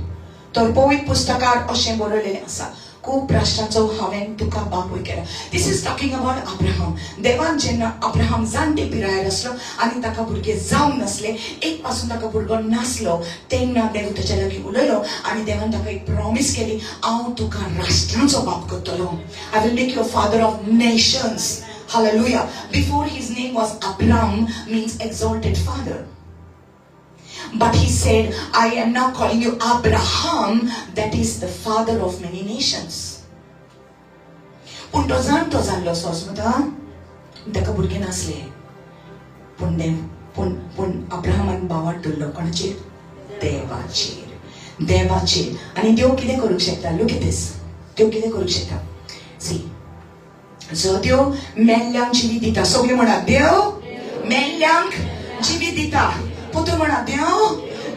तर पवित्र पुस्तकार अशें बरयलेलें आसा, खूब राष्ट्रांचो हांवें तुका बापूय केला. This is talking about Abraham. देवान जेन्ना अब्राहम जाणटे पिरायेर आसलो आनी ताका भुरगें जावंक नासलें, एक पासून ताका भुरगो नासलो, तेन्ना देव ताच्या लागीं उलयलो आनी देवान ताका एक प्रॉमीस केली, हांव तुका राष्ट्रांचो बाप करतलो. I will make you father of nations. Hallelujah. Before his name was Abram, means exalted father. But he said, I am now calling you Abraham, that is the father of many nations. पूण तो जाणटो जाल्लो सोजमता, ताका भुरगें नासलें. पूण देव पूण पूण अब्राहमान बावाट धरलो कोणाचेर? देवाचेर, देवाचेर. आनी देव कितें करूंक शकता? लूक एट दीस. देव कितें करूंक शकता? सी, जो देव मेल्ल्यांक जिवीत दिता, सगळीं म्हणा, देव मेल्ल्यांक जिवीत दिता. पुतू म्हणा, देव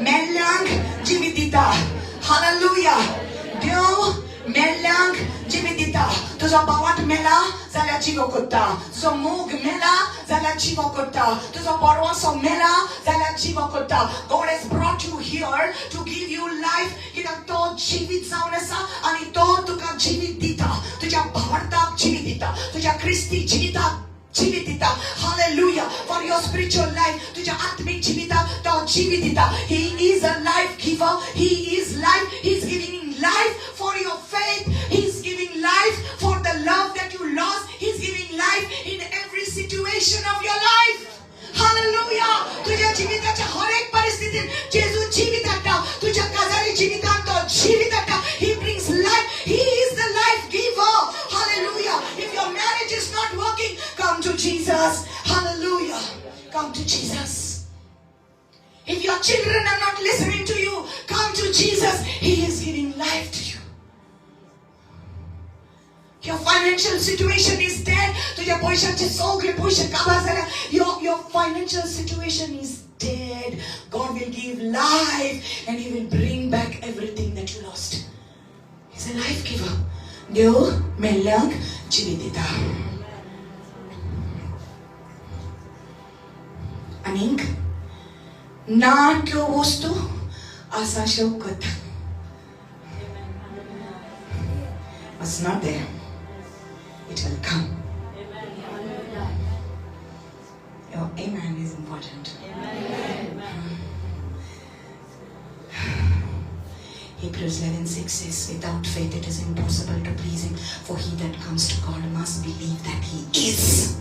मेल्ल्यांक जिवीत दिता. हालेलुया. देव मेल्ल्यांक जिवीत दिता. तुजो बावाट मेला जाल्यार जिवो करता, तुजो मोग मेला जाल्यार जिवो करता, तुजो बरवासो मेला जाल्यार जिवो करता. God has brought you here to give you life. कित्याक तो जिवीत जावन आसा आनी तो तुका जिवीत दिता. तुज्या भावार्थाक जिवीत दिता, तुज्या क्रिस्ती जिविताक जिवीत दिता. Hallelujah. For your spiritual life, तुझ्या आत्मिक जिविताक तो जिवीत दिता. He is a life giver. He is life. He is giving life for your faith. He is giving life for the love that you lost. He is giving life in every situation of your life. Hallelujah. तुझ्या जिविताच्या हर एक परिस्थितीत जेजू जिवीत हाडटा. तुझ्या काजारी जिवितांत तो जिवीत हाडटा. He brings life. He is the life giver. Hallelujah. If your marriage is not working, come to Jesus. Hallelujah. Come to Jesus. If your children are not listening to you, come to Jesus. He is giving life to you. Your financial situation is dead. तुझ्या पैशाचे सगळे पैसे काबार झाले. Your financial situation is dead. God will give life and He will bring back everything that you lost. He's a life giver. देव मेल्ल्यांक जिवीत दिता. आनीक ना त्यो वस्तू आसा श्यो करता. What's not there, it will come. Your amen is important. Hebrews 11:6 says, without faith it is impossible to please Him, for he that comes to God must believe that He is.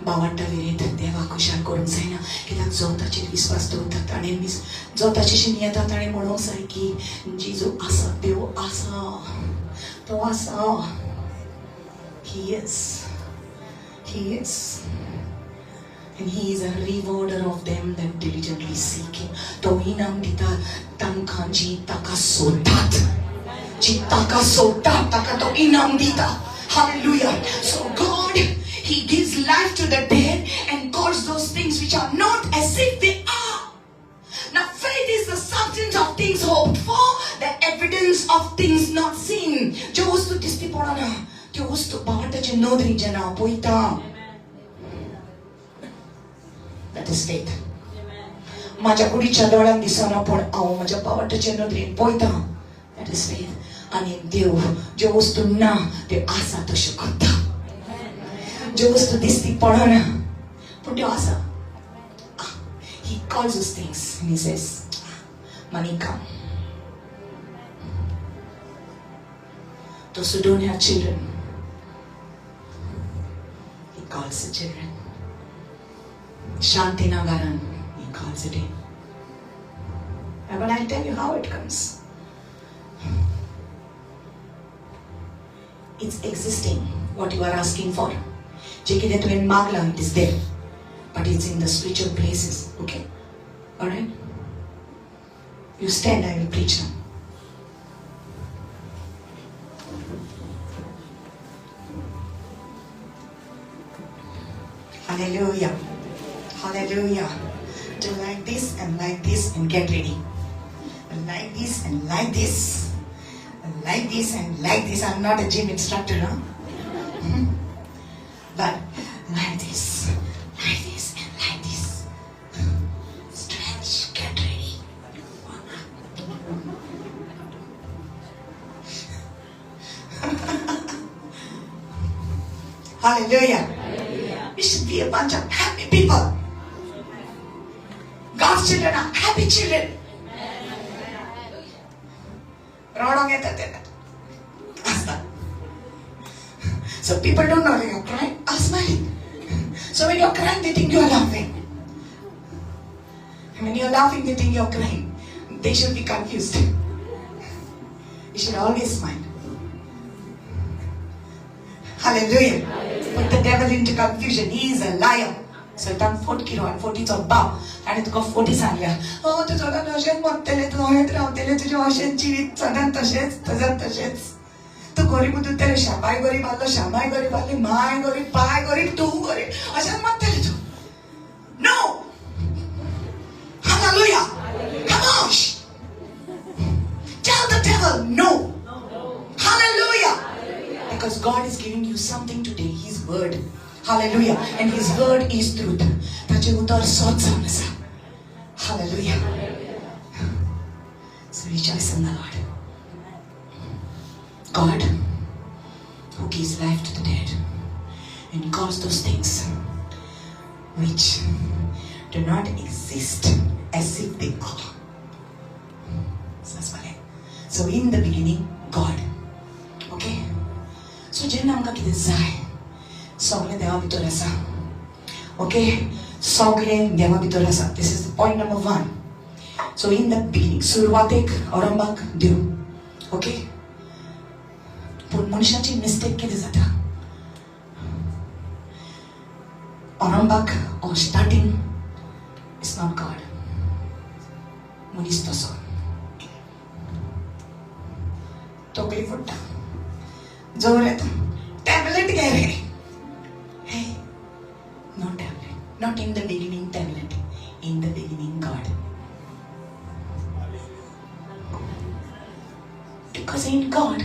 बावट्टा विरेत देवाक खुशाल करूंक जायना, कित्याक जो ताचेर विस्वास दवरता ताणें जो ताचेशी येता ताणें म्हणूंक जाय की जेजू आसा, देव आसा, तो आसा. He is. He is. And He is a rewarder of them that diligently seek Him. तो इनाम दिता तांकां जी ताका सोदतात, जी ताका सोदतात ताका तो इनाम दिता. Hallelujah. So God, He gives life to the dead and calls those things which are not as if they are. Now faith is the substance of things hoped for, the evidence of things not seen. ज्यो वस्तू दिसती पडना त्यो वस्तू बावटाचे नदरीन जेन्ना हांव पळयता, that is faith. माझ्या कुडीच्या दोळ्यान दिसना पूण हांव म्हज्या बावटाचे नदरेन पळयता, that is faith. आनी देव ज्यो वस्तू ना त्यो आसा तश्यो करता. ज्यो वस्तू दिसती पडना पूण त्यो आसा. He calls those things and He says, money come. Those who don't have children, He calls the children. Shanti Nagaran, He calls it in. But I'll tell you how it comes. It's existing, what you are asking for. जे कितें तुवें मागलां, it is there. But it's in the spiritual places. Okay? Alright? You stand, I will preach now. Hallelujah. Hallelujah. Do like this and like this and get ready. Like this and like this. Like this and like this. I'm not a gym instructor, huh? But like this, like this and like this. Stretch, get ready. Warm up. Hallelujah. We should be a bunch of happy people. God's children are happy children. रडोंक येता तेन्ना आसता. So people don't know you're crying or smiling. So when you're crying, they think you're laughing. When you're laughing, they think you're crying. They should be confused. You should always smile. Hallelujah. Put the devil into confusion. He is a liar. सैतान फोट Kiro आनी फोटीचो बाप आनी तुका forty सांगल्या, ओ तूं सदांच अशेंच मरतलें, तूं अशेंच रावतलें, तुजें अशेंच जिवीत सदांच तशेंच सदांच तशेंच, तूं गरीब उरतलें, शाबाय गरीब आहलो, शामाय गरीब आहली, माय गरीब, पाय गरीब, तूं गरीब, अशेंच मरतलें तूं. No. Hallelujah. Come on. Tell the devil no. Hallelujah. Because God is giving you something today, His word. Hallelujah. And His word is truth. ताचें उतर सत जावन आसा. Hallelujah. So rejoice in the Lord. God, who gives life to the dead and calls those things which do not exist as if they are. So in the beginning, God. Okay? So जेन्ना आमकां कितें जाय, सगळें देवा भितर आसा. Okay, सगळें देवा भितर आसा. This is point number one. So in the beginning, सुरवातेक अरंबाक देव. ओके, पूण मनशाची मिस्टेक कितें जाता, अरंबाक or starting is not God. मनीस तसो तकली फोडटा, जोर येता, टॅबलेट घे रे. Hey, no tablet. Not in the beginning tablet. In the beginning God. Because in God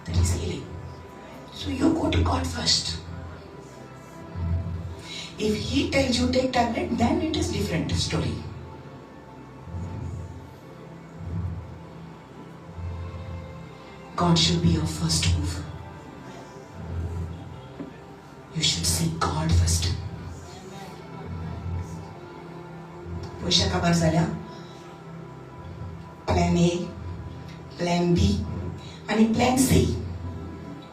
there is healing. So you go to God first. If He tells you take tablet, then it is different story. God should be your first move. You should seek God first. पयशे काबार जाल्या, plan A, plan B आनी plan C.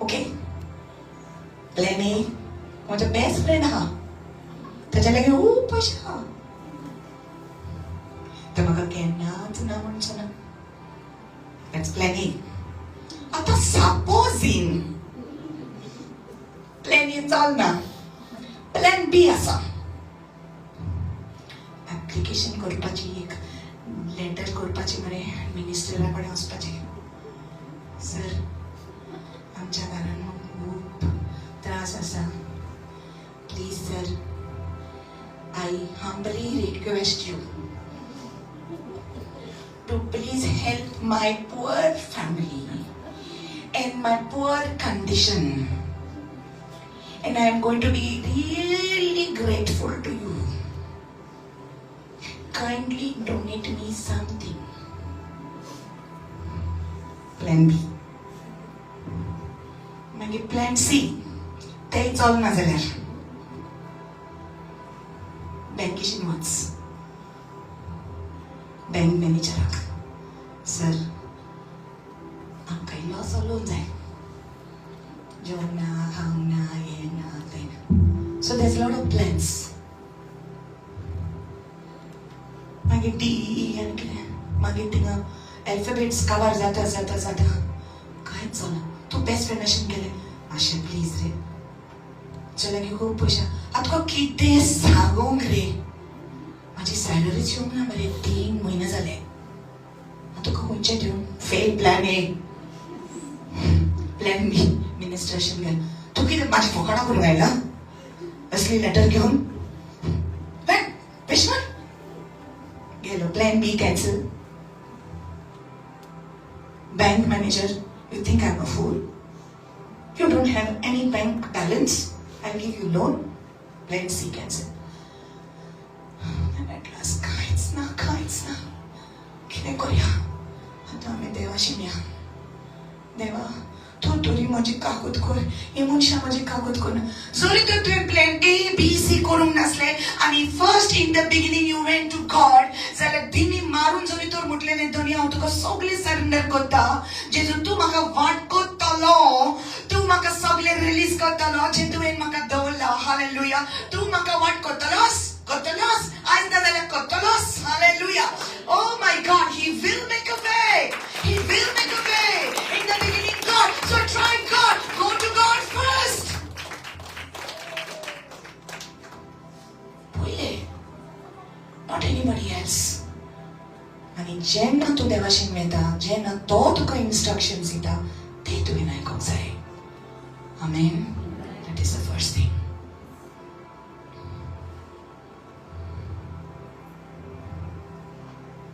Okay, plan A, म्हजो best friend आहा, ताच्या लागीं खूब पयशे आहा, तो म्हाका केन्नाच ना म्हणचो ना. That's plan A. आतां सपोजींग प्लॅन ए चलना, प्लॅन बी आसा. एप्लिकेशन करपाची, एक लेटर करपाची मरे, मिनिस्टरा कडेन वचपाचें. सर, आमच्या घरान खूब त्रास आसा, please sir, I humbly request you to please help my poor family and my poor condition, and I am going to be really grateful to you. Kindly donate me something. Plan B. मागीर plan C, तेंय चलना जाल्यार बँकेशीन वच, bank मॅनेजराक, sir आमकां इल्लोसो loan जाय, जेवण ना, खावंक ना, हें ना, तें ना. So there's lot of plans. मागीर डी ई आनी कितें, मागीर थिंगा एल्फाबेट्स काबार जाता जाता जाता कांयच जाना. तूं बेस्ट फ्रेंडाशीन गेलें, मातशें प्लीज रे, तुज्या लागीं खूब पयशे, आतां तुका कितें सांगूंक रे, म्हाजी सॅलरीच येवंक ना मरे, 3 म्हयने जाले, आतां तुका खंयचें दिवं? Fail plan A. Plan B, मिनिस्ट्रेशन गेलें, तूं कितें म्हाजी फकाणां करूंक आयला असली लेटर घेवन? पेशमन गेलो. Plan B cancel. Bank manager, you think I am a fool? You don't have any bank balance, I give you loan. Plan C cancel. At last कांयच ना, कांयच ना, कितें करया आतां आमी? देवाशी या, देवा तूं तरी म्हजी कागद कर, ही मनशां म्हजी कागद करना. जरी तर तुवें प्लॅन ए बी सी करूंक नासलें आनी first in the beginning you went to God, जाल्यार दिमी मारून जरी तर म्हटलें न्ही, धनी हांव तुका सगळें सरेंडर करता, जेजू तूं म्हाका वाट करतलो, तूं म्हाका सगळें रिलीज करतलो जें तुवें म्हाका दवरलां. हालेलुया. तूं म्हाका वाट करतलोस, करतलोस, आयज ना जाल्यार जाल्यार करतलोच. Hallelujah. Oh my God, he will make a way. He will make a way. In the beginning God. So try God. Go to God first. पयले, not anybody else. आनी जेन्ना तूं देवाशीन वता, जेन्ना तो तुका इन्स्ट्रक्शन्स दिता, ते तुवें आयकूंक जाय. Amen. That is the first thing.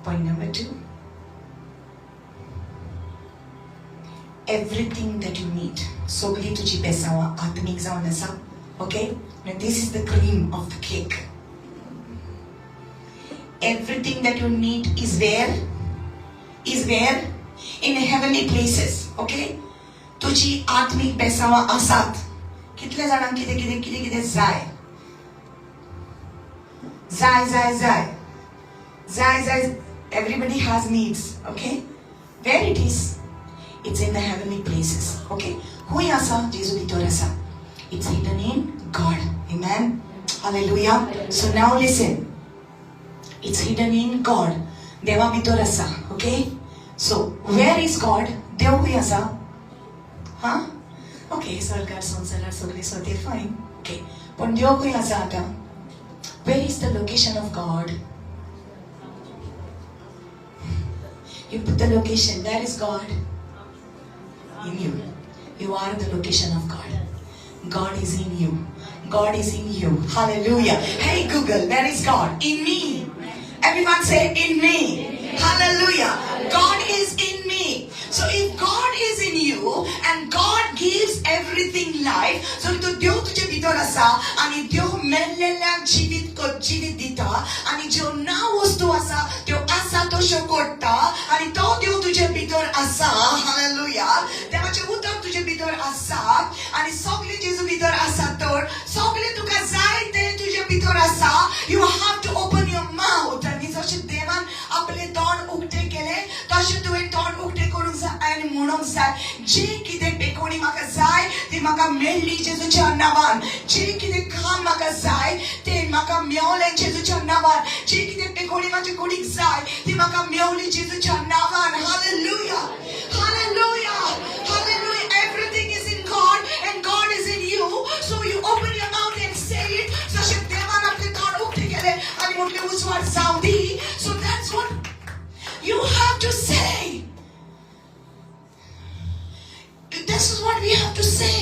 Point number 2. Everything that you need. सगळी तुजी बेसांवां आत्मीक जावन आसा. Okay? Now this is the cream of the cake. Everything that you need is where? Is where? In heavenly places. Okay? तुजी आत्मीक बेसांवां आसात. कितले जाणांक कितें कितें कितें कितें जाय, जाय जाय जाय जाय जाय. Everybody has needs. Okay? Where it is? It's in the heavenly places. Okay? खंय आसा? जेजू भितर आसा. It's hidden in God. Amen. Hallelujah. So now listen. It's hidden in God. देवा भितर आसा. Okay? So where is God? देव खंय आसा? हा, ओके, सरकार संवसारार सगळे सोदीर, फायन, ओके. पण देव खंय आसा आतां? Where is the location of God? You put the location. Where is God? In you. You are the location of God. God is in you. God is in you. Hallelujah. Hey Google, where is God? In me. Everyone say, in me. Hallelujah. God is in me. So if God is in you and God gives everything life, so तो देव तुझे भितर आसा आनी देव मेल्लेल्यांक जिवीत जिवीत दिता आनी ज्यो ना वस्तू आसा त्यो आसा तश्यो करता आनी तो देव तुझे भितर आसा. हालेलुया. देवाचें उदक तुझे भितर आसा आनी सगळे जेजू भितर आसा, तर सगळे तुका जाय ते तुझे भितर आसा. You have to open your mouth. आनी जशें देवान आपले तोंड उक्ते केले, तशें तुवें तोंड उक्ते करूंक जाय आनी म्हणूंक जाय, जी कितें बेकोणी म्हाका जाय ती म्हाका मेळ्ळी जेजूच्या नांवान. जे कितें काम म्हाका जाय तें म्हाका मेवलें जेजूच्या नांवान. जी कितें बेकोणी म्हाज्या कुडीक जाय ती म्हाका मेवली जेजूच्या नांवान. Hallelujah. Hallelujah. Hallelujah. Everything is in God and God is in you. So you open your mouth and say it. जशें देवान आपलें तोंड उक्तें केलें आनी म्हटलें उजवाड जावं दी. So that's what you have to say. This is what we have to say.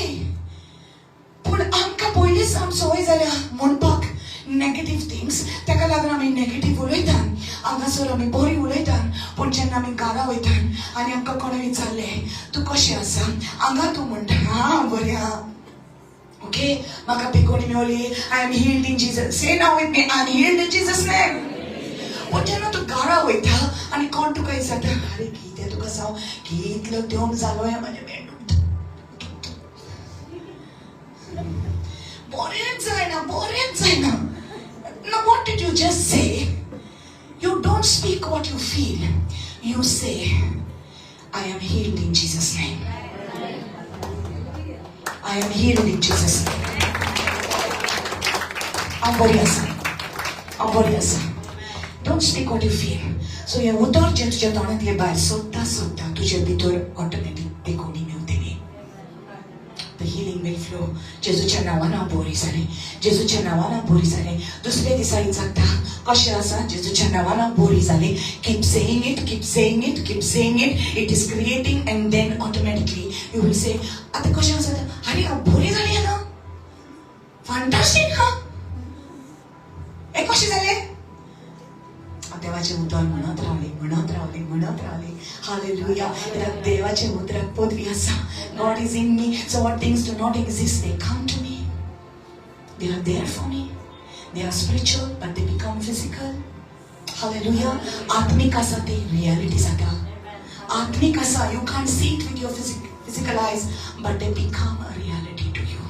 पूण आमकां पयलींच आम संवय जाल्या म्हणपाक नेगेटीव थिंग्स. ताका लागून आमी नेगेटीव उलयतात. हांगासर आमी बरी उलयतात, पूण जेन्ना आमी घरा वयतात आनी आमकां कोणें विचारलें, तूं कशें आसा, हांगा तूं म्हणटा, हां बरें आहा. ओके, म्हाका बेकोणी मेवली. I am healed in Jesus. Say now with me, I am healed in Jesus name. पूण जेन्ना तूं घरा वयता आनी कोण तुका विचारता, आरे कितें तुका सांग, कितलो तेंप जालो हें म्हाजें मेंदू बरेंच जायना, बरेंच जायना. Now what did you just say? You don't speak what you feel. You say, I am healed in Jesus' name. I am healed in Jesus' name. हांव बरी आसा, हांव बरी आसा. Don't speak what you feel. So हें उतर जें तुज्या तोंडांतलें भायर सोदता सोदता तुजे भितर ऑटोमॅटीक बेकोणी मेवतली. The healing will flow. जेजूच्या नांवान हांव बरी जालें. जेजूच्या नांवान हांव बरी जालें. दुसऱ्या दिसा विचारता, कशें आसा? जेजूच्या नांवान हांव बरी जालें. Keep saying it, keep saying it, keep saying it. It is creating and then automatically you will say, आतां कशें आसा? आरे हांव बरी जालें आतां. फॅन्टास्टीक हा. हें कशें जालें? देवाचें उतर म्हणत रावली, म्हणत रावली, म्हणत रावली. हालेलुया. कित्याक देवाचें उतराक पदवी आसा. God is in me. So what things do not exist, they come to me. They are there for me. They are spiritual, but they become physical. Hallelujah. आत्मिक आसा ते रियलिटी जाता. आत्मिक आसा. You can't see it with your physical eyes, but they become a reality to you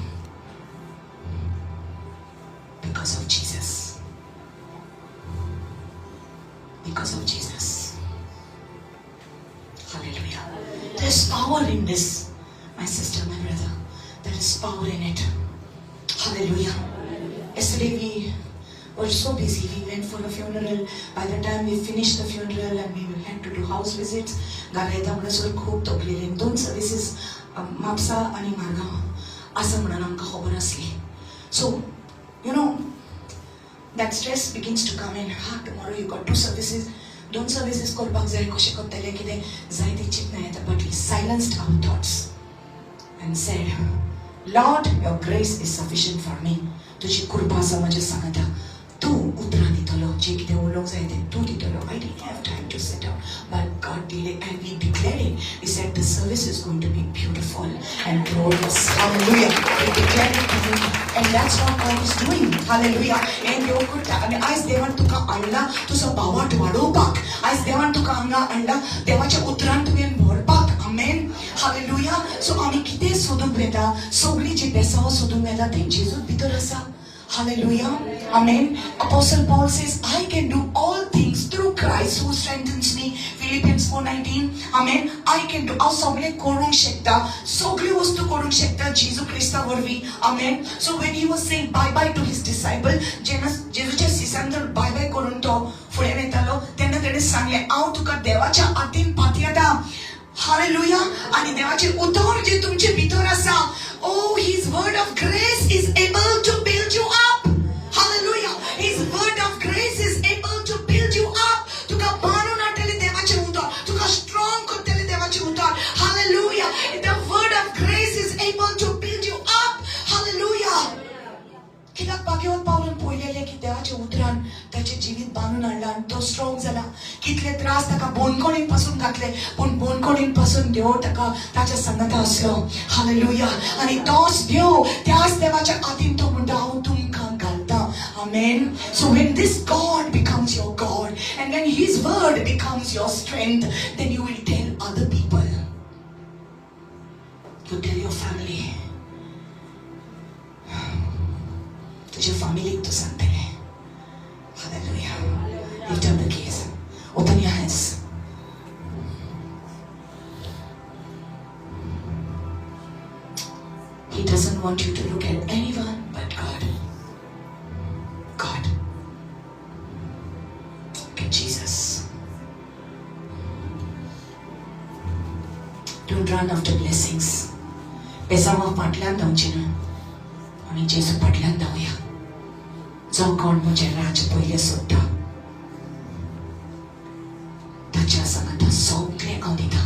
because of Jesus. Because of Jesus. Hallelujah. There's power in this, my sister, my brother. There is power in it. Hallelujah. Yesterday we We're so busy. We went for a funeral. By the time we finished the funeral and we had to do house visits, घरा येता म्हणसर खूब तकलेले. 2 services Mapusa आनी मारगांव आसा म्हणून आमकां खबर आसली. So you know that stress begins to come in. हा, tomorrow you got 2 services, 2 services करपाक जाय, कशें करतलें कितें जाय ती चिंतना येता. But we silenced our thoughts and said, Lord, your grace is sufficient for me. तुजी कृपा आसा म्हज्या सांगता. तूं उतरां दितलो, जें कितें उलोवंक जाय तें तूं दितलो. I didn't have time to sit down, but God did it and we declared it. We said the service is going to be beautiful and glorious. Hallelujah. We declared it to Him and that's what God is doing. Hallelujah. हें देव करता. आनी आयज देवान तुका हाडला तुजो भावाट वाडोवपाक. आयज देवान तुका हांगा हाडला देवाच्या उतरान तुवें भरपाक. आमेन. हालेलुया. सो आमी कितें सोदूंक वेता, सगळीं जी बेसांव सोदूंक वेता तें जेजूत भितर आसा. Hallelujah. Amen. Apostle Paul says, I can do all things through Christ who strengthens me. Philippians 4:19. Amen. I can do. हांव सगळें करूंक शकता, सगळ्यो वस्तू करूंक शकता जेजू क्रिस्ता वरवीं. Amen. So when he was saying bye bye to his disciple, जेन्ना जेजूच्या सिसान तर बाय बाय करून तो फुडें वेतालो तेन्ना तेणें सांगलें, हांव तुका देवाच्या हातीन पातयेता. हालेलुया. आनी देवाचें उतर जें तुमचे भितर आसा, oh, his word of grace is able to build you up. Hallelujah. His word of grace is able to build you up. तुका बांदून हाडटलें देवाचें उतर, तुका स्ट्रॉंग करतलें देवाचें उतर. Hallelujah. The word of grace is able to build you up. Hallelujah. कित्याक भाग्यवत पावलून पळयलेलें की देवाच्या उतरान ताचें जिवीत बांदून हाडलां आनी तो स्ट्रॉंग जाला. कितले त्रास ताका बोनकोणीन पासून घातले, पूण बोनकोणीन पासून देव ताका ताच्या सांगाता आसलो. हालेलुया. आनी तोच देव, त्याच देवाच्या हातीन तो म्हणटा, हांव तुमकां घालता. Amen. So when this God becomes your God and when his word becomes your strength, then you will tell other people. You tell your family. तुझ्या फॅमिलीक तूं सांगतलें. Hallelujah. Lift up the keys. Open your hands. He doesn't want you to look at anyone but God. God. Look at Jesus. Don't run after blessings. बेसांवा फाटल्यान धांवचें ना, आमी जेजू फाटल्यान धांवया, जो कोण म्हजें राज्य पयलें सोदता ताच्या सांगाता सगळें हांव दिता.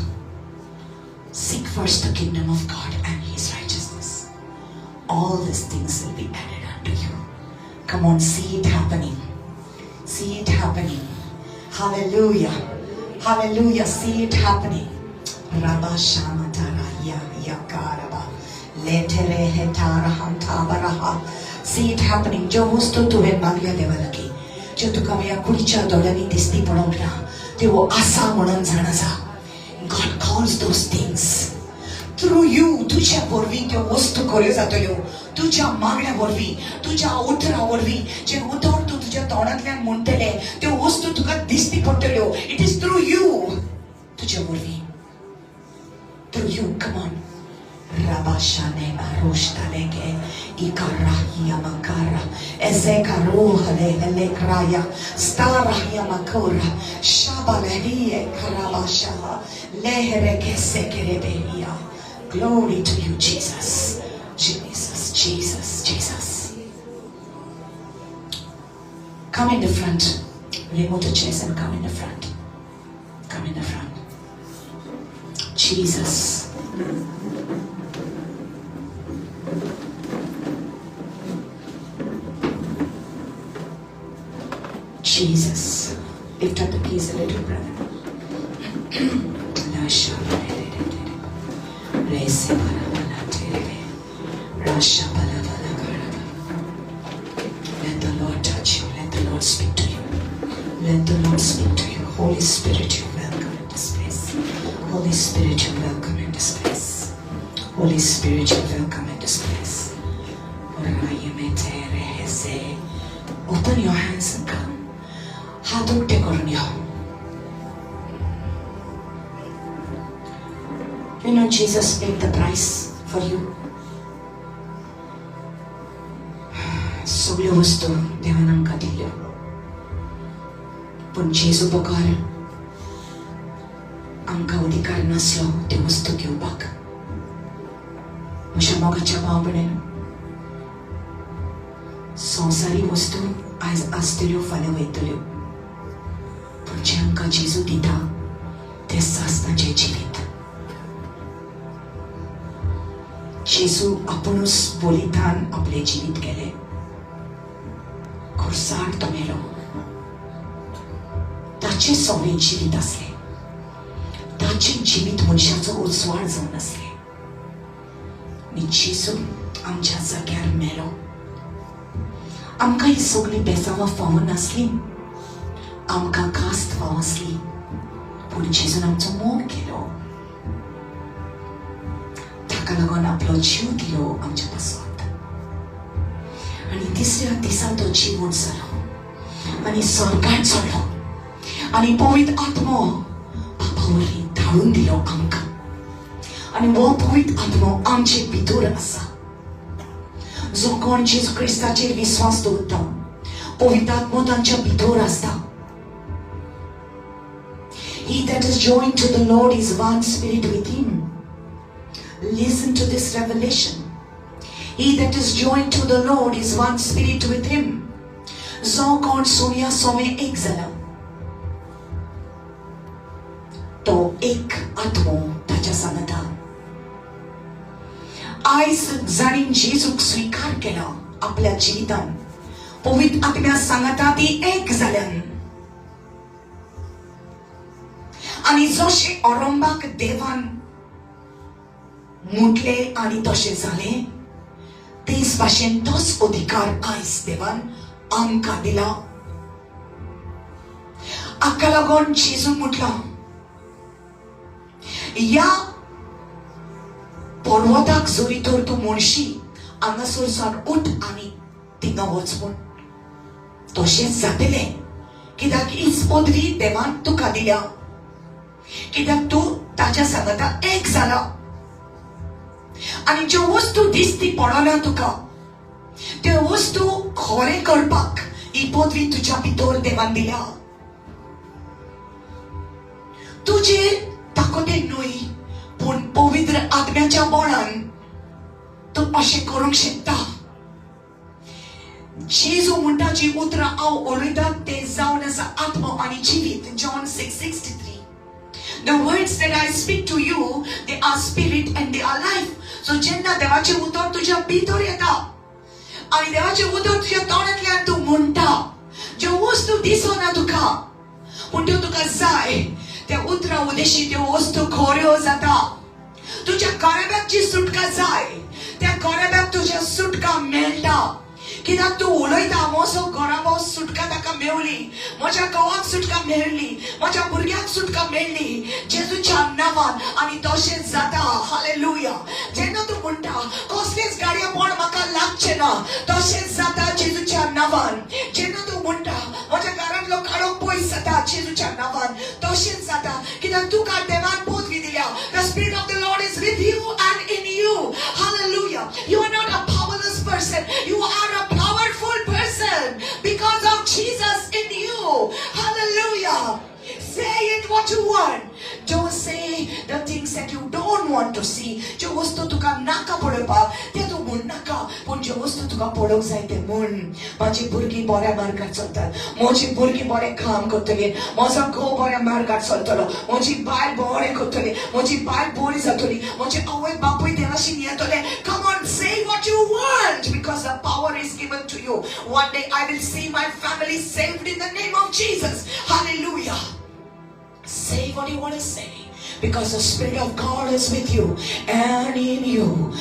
Seek first the kingdom of God and His righteousness. All these things will be added unto you. Come on, see it happening. See it happening. Hallelujah. Hallelujah. See it happening. Rabba Shamatara Ya Yakaraba Letere Hetara Hantabaraha. See it happening. ज्यो वस्तू तुवें मागल्या देवा लागीं, ज्यो तुका ह्या कुडीच्या दोळ्यांनी दिसती पडोवंक ना, त्यो आसा म्हणून जाणा जा. God calls those things through you. तुझ्या वरवीं त्यो वस्तू खऱ्यो जातल्यो. तुज्या मागण्या वरवीं, तुज्या उतरा वरवीं, जें उतर तूं तुज्या तोंडांतल्यान म्हणटलें त्यो वस्तू तुका दिसती पडटल्यो. It is through you. तुज्या वरवीं, through you. Come on. Rabashane Arustaleke Ikarahia Makara Ezekaruhale Elekraya Starahia Makura Shabalehie Karabashaha Lehereke Sekerebehia. Glory to you, Jesus. Jesus, Jesus, Jesus. Come in the front. Remove the chairs and come in the front. Come in the front. Jesus. Jesus. Lift up the keys a little, brother. Let the Lord touch you. Let the Lord speak to you. Let the Lord speak to you. Holy Spirit, you're welcome in this place. Holy Spirit, you're welcome in this place. Holy Spirit, you're welcome in this place. Open your hands and come. हात उक्ते करून यो. You know, Jesus paid the price for you. So सगल्यो वस्तू देवान आमकां दिल्ल्यो, पूण जेजू बगर आमकां अधिकार नासलो त्यो वस्तू घेवपाक. म्हज्या मोगाच्या भाव भयणीन, संवसारी वस्तू आयज आसतल्यो, फाल्यां वयतल्यो, पूण जें आमकां जेजू दिता तें सासणाचें जिवीत. जेजू आपुणूच बलिदान आपलें जिवीत केलें. खुर्सार तो मेलो. ताचें सगळें जिवीत आसलें. ताचें जिवीत मनशाचो उजवाड जावन आसलें आनी जेजू आमच्या जाग्यार मेलो. आमकां ही सगळीं बेसांवां फावो नासलीं, आमकां कास्त फावो आसली, पूण जेजून आमचो मोग केलो. ताका लागून आपलो जीव दिलो आमच्या पासत आनी तिसऱ्या दिसा तो जिवून जालो आनी स्वर्गात चडलो आनी पवित्र आत्मो बापा वरवीं धाडून दिलो आमकां आनी हो पवित्र आत्मो आमचे भितर आसा. जो कोण जेजू क्रिस्ताचेर विस्वास दवरता, पवित्र आत्मो तांच्या भितर आसता. He that is joined to the Lord is one spirit with him. Listen to this revelation. He that is joined to the Lord is one spirit with him. जो कोण सोम्या सोमे एक जाला तो एक आत्मो ताच्या सांगता. आयज जाणीन जेजूक स्विकार केला आपल्या जिवितान, पवित्र आत्म्या सांगता ती एक जाल्यान. आनी जशें अरंबाक देवान म्हटलें आनी तशें जालें, तेच भाशेन तोच अधिकार आयज देवान आमकां दिला. हाका लागून जेजून म्हटलां, ह्या पर्वताक जरी तर तूं म्हणशी हांगासर सावन उठ आनी थिंगा वच म्हूण, तशेंच जातलें. कित्याक हीच पदवी देवान तुका दिल्या. कित्याक तूं ताच्या सांगता एक जाला. आनी ज्यो वस्तू दिसती पडना तुका, त्यो वस्तू खरें करपाक ही पदवी तुज्या भितर देवान दिल्या. तुजे ताकदे न्हय, पूण पवित्र आत्म्याच्या बळान तूं अशें करूंक शकता. जेजू म्हणटा, जी उतरां हांव उलयता ते जावन आसा आत्मो आनी जिवीत. John 6:63. The words that I speak to you, they are spirit and they are life. So जेन्ना देवाचें उतर तुज्या भितर येता आनी देवाचें उतर तुज्या तोंडांतल्यान तूं म्हणटा, ज्यो वस्तू दिसना तुका पूण त्यो तुका जाय, त्या उतरां उदेशी त्यो वस्तू खऱ्यो जाता. तुज्या घराब्याक जी सुटका जाय त्या घराब्याक तुज्या सुटका मेळटा. कित्याक तूं उलयता, म्हजो घराबो सुटका ताका मेवली, म्हज्या घोवाक सुटका मेळ्ळी, म्हज्या भुरग्याक सुटका मेळ्ळी जेजूच्या नांवान, आनी तशेंच जाता. हालेलुया. जेन्ना तूं म्हणटा कसलीच गाडयेपण म्हाका लागचें ना, तशेंच जाता जेजूच्या नांवान. जेन्ना तूं म्हणटा म्हज्या घरांतलो काळोख पयस जाता जेजूच्या नांवान, तशेंच जाता. कित्याक तुका देवान पदवी दिल्या. The spirit of the Lord is with you and in you. Hallelujah. You are not a powerless person. You are a powerful person because of Jesus in you. Hallelujah. Say it what you want. Don't say the things that you don't want to see. ज्यो वस्तू तुका नाका पळोवपाक ते तूं म्हण नाका, पूण ज्यो वस्तू तुका पळोवंक जाय ते म्हण. म्हाजी भुरगीं बऱ्या मार्गार चलतात, म्हजी भुरगीं बरें काम करतलीं, म्हजो घोव बऱ्या मार्गार चलतलो, म्हजी बायल बरें करतली, म्हजी बायल बरी जातली, म्हजी आवय बापूय देवाशीन येतले. Come on, say what you want because the power is given to you. One day I will see my family saved in the name of Jesus. Hallelujah. Say what you want to say because the Spirit of God is with you and in you.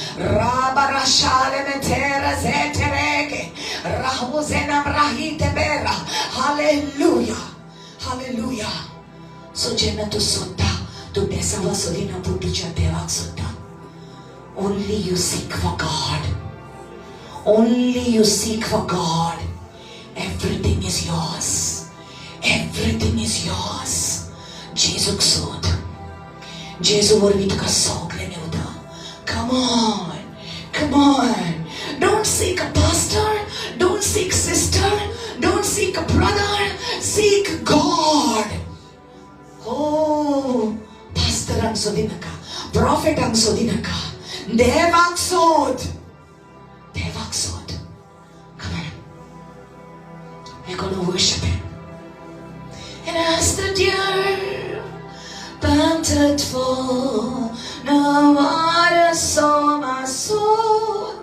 Hallelujah. Hallelujah. So जेन्ना तूं सोदता, तूं बेसावा सोदिना पूण तुज्या देवाक सोदता. Only you seek for God. Only you seek for God. Everything is yours. Everything is yours. जेजूक सोद. जेजू वरवीं तुका सगळें मेवता. Come on. Come on. Don't seek a pastor. Don't seek seek a brother, seek God. हो, पास्तरांक सोदी नाका, प्रॉफेटांक सोदी नाका, देवाक सोद, देवाक सोद. Come on. We're gonna worship Him. And as the deer panted for the water, so my soul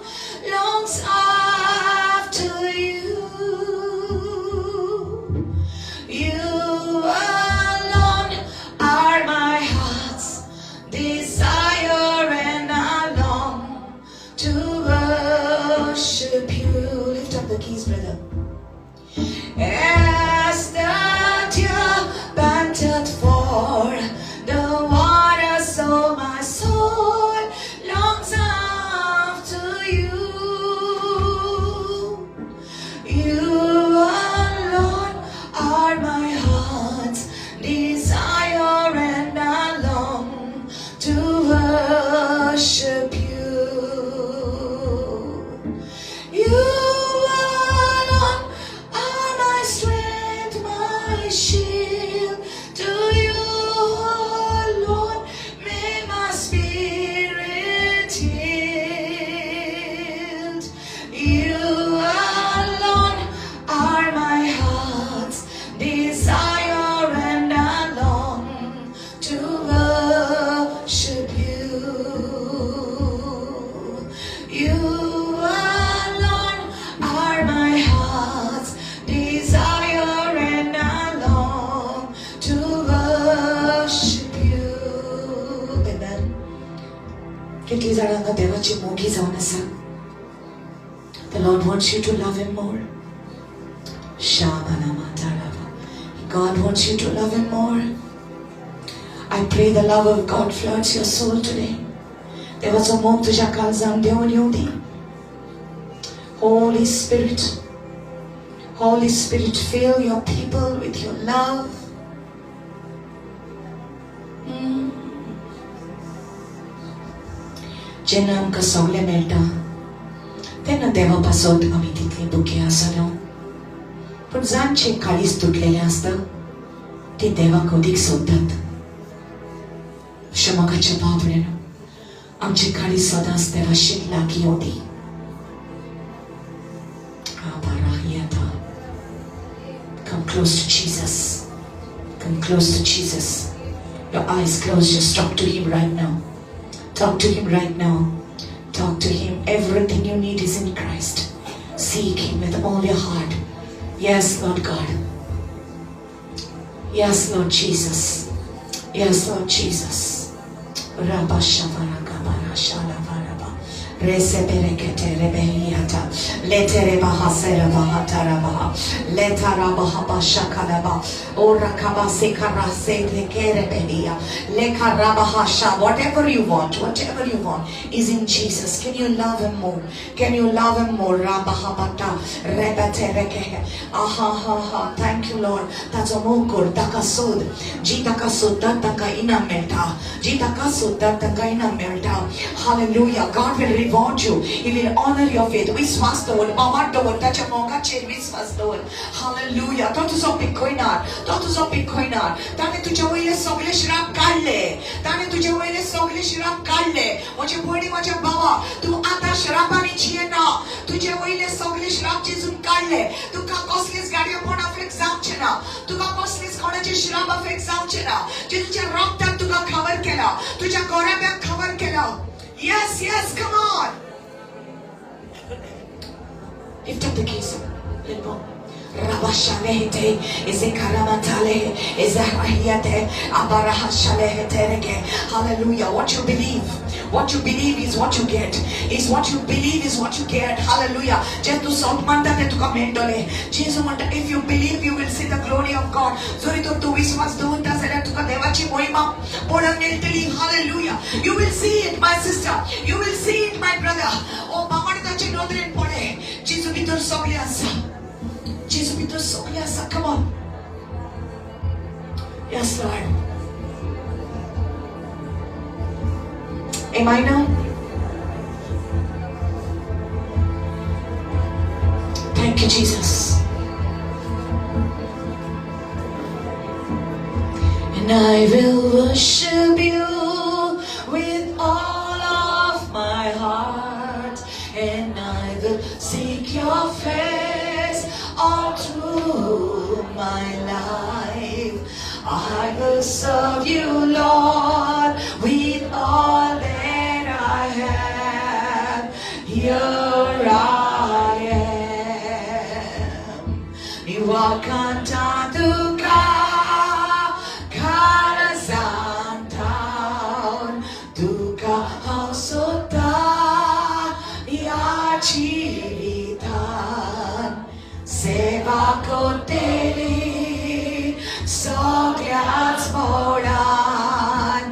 longs after you. You alone are my heart's desire, and I long to worship you. Lift up the keys, brother. As the deer panted for the water, so my soul longs after you. You alone are my heart's desire, and I long to worship you. You alone are my strength, my shield. To you alone may my spirit yield. You alone are my heart's desire, and I long to worship you. You alone are my heart's desire, and I long to worship you. Amen. कितली जाणां हांगा देवाची मोगी जावन आसा? The Lord wants you to love Him more. Shabana. God wants you to love Him more. I pray the love of God floods your soul today. देवाचो मोग तुझ्या काळजान देंवून येवं दी. Holy Spirit, Holy Spirit, fill your people with your love. जेन्ना आमकां सगळें मेळटा तेन्ना देवा पासत आमी तितली दुखी आसना, पूण जांचें काळीज तुटलेलें आसता ती देवाक अदीक सोदतात. शमकाच्या बाबड्यान आमचें काळीज सदांच देवाशी लागीं येवं दी. Abarahiyata. Come close to Jesus. Come close to Jesus. Your eyes closed, just talk to Him right now. Talk to Him right now. Talk to Him. Everything you need is in Christ. Seek Him with all your heart. Yes, Lord God. Yes, Lord Jesus. Yes, Lord Jesus. Rabba shavaraka shalavaraba. Reseberekete rebehiyata. Leterebaha serabaha tarabaha. Letarabaha bashakalaba. Orakaba sekarase tekerebehia. Lekarabahasha. Whatever you want, whatever you want is in Jesus. Can you love Him more? Can you love Him more? Rabahabata rebatereke. Aha ha ha. Thank you, Lord. ताचो मोग कर, ताका सोद. जी ताका सोदतात ताका इनाम मेळटा. जी ताका सोदतात ताका इनाम मेळटा. Hallelujah. God will reward you. He will honor your faith. विश्वास दवर, भावार्थ दवर, ताच्या मोगाचेर विश्वास दवर. Hallelujah. तो तुजो पिकयणार, तो तुजो पिकयणार. ताणें तुज्या वयले सगळे श्राप काडले, ताणें तुज्या वयले सगळे श्राप काडले. म्हजे भयणी, म्हज्या भावा, तूं आतां श्रापांनी जियेना. तुजे वयले सगळे श्राप जेजून काडले. तुका कसलीच गाडयेपण अफेक्ट जावचें ना. तुका कसलीच कोणाचे श्राप अफेक्ट जावचें ना. जेजूच्या रक्तान तुका खबर केला, तुझ्या गोराब्याक खबर केला. Yes, come on. Lift up the keys. Little more. Rabashalehete, Ezekaramatale, Ezerahiyate, Abarahashalehete. Hallelujah. What you believe is what you get. Is what you believe is what you get. Hallelujah. जे तूं सत मानता ते तुका मेळटलें. जेजू म्हणटा, if you believe, you will see the glory of God. जरी तर तूं विश्वास दवरता जाल्यार तुका देवाची महिमा पळोवंक मेळटली. Hallelujah. You will see it, my sister. You will see it, my brother. ओ बामणताचे नदरेन पळय. जेजू भितर सगळें आसा. जेजू भितर सगळें आसा. Come on. Yes, Lord. Am I now? Thank you, Jesus. And I will worship you with all of my heart, and I will seek your face all through my life. I will serve you, Lord, with all that I have. Here I am. Niwakanta tuka काळजांतावन तुका हांव सोदता ह्या जिवितान सेवा करतली सगळ्याच मोडान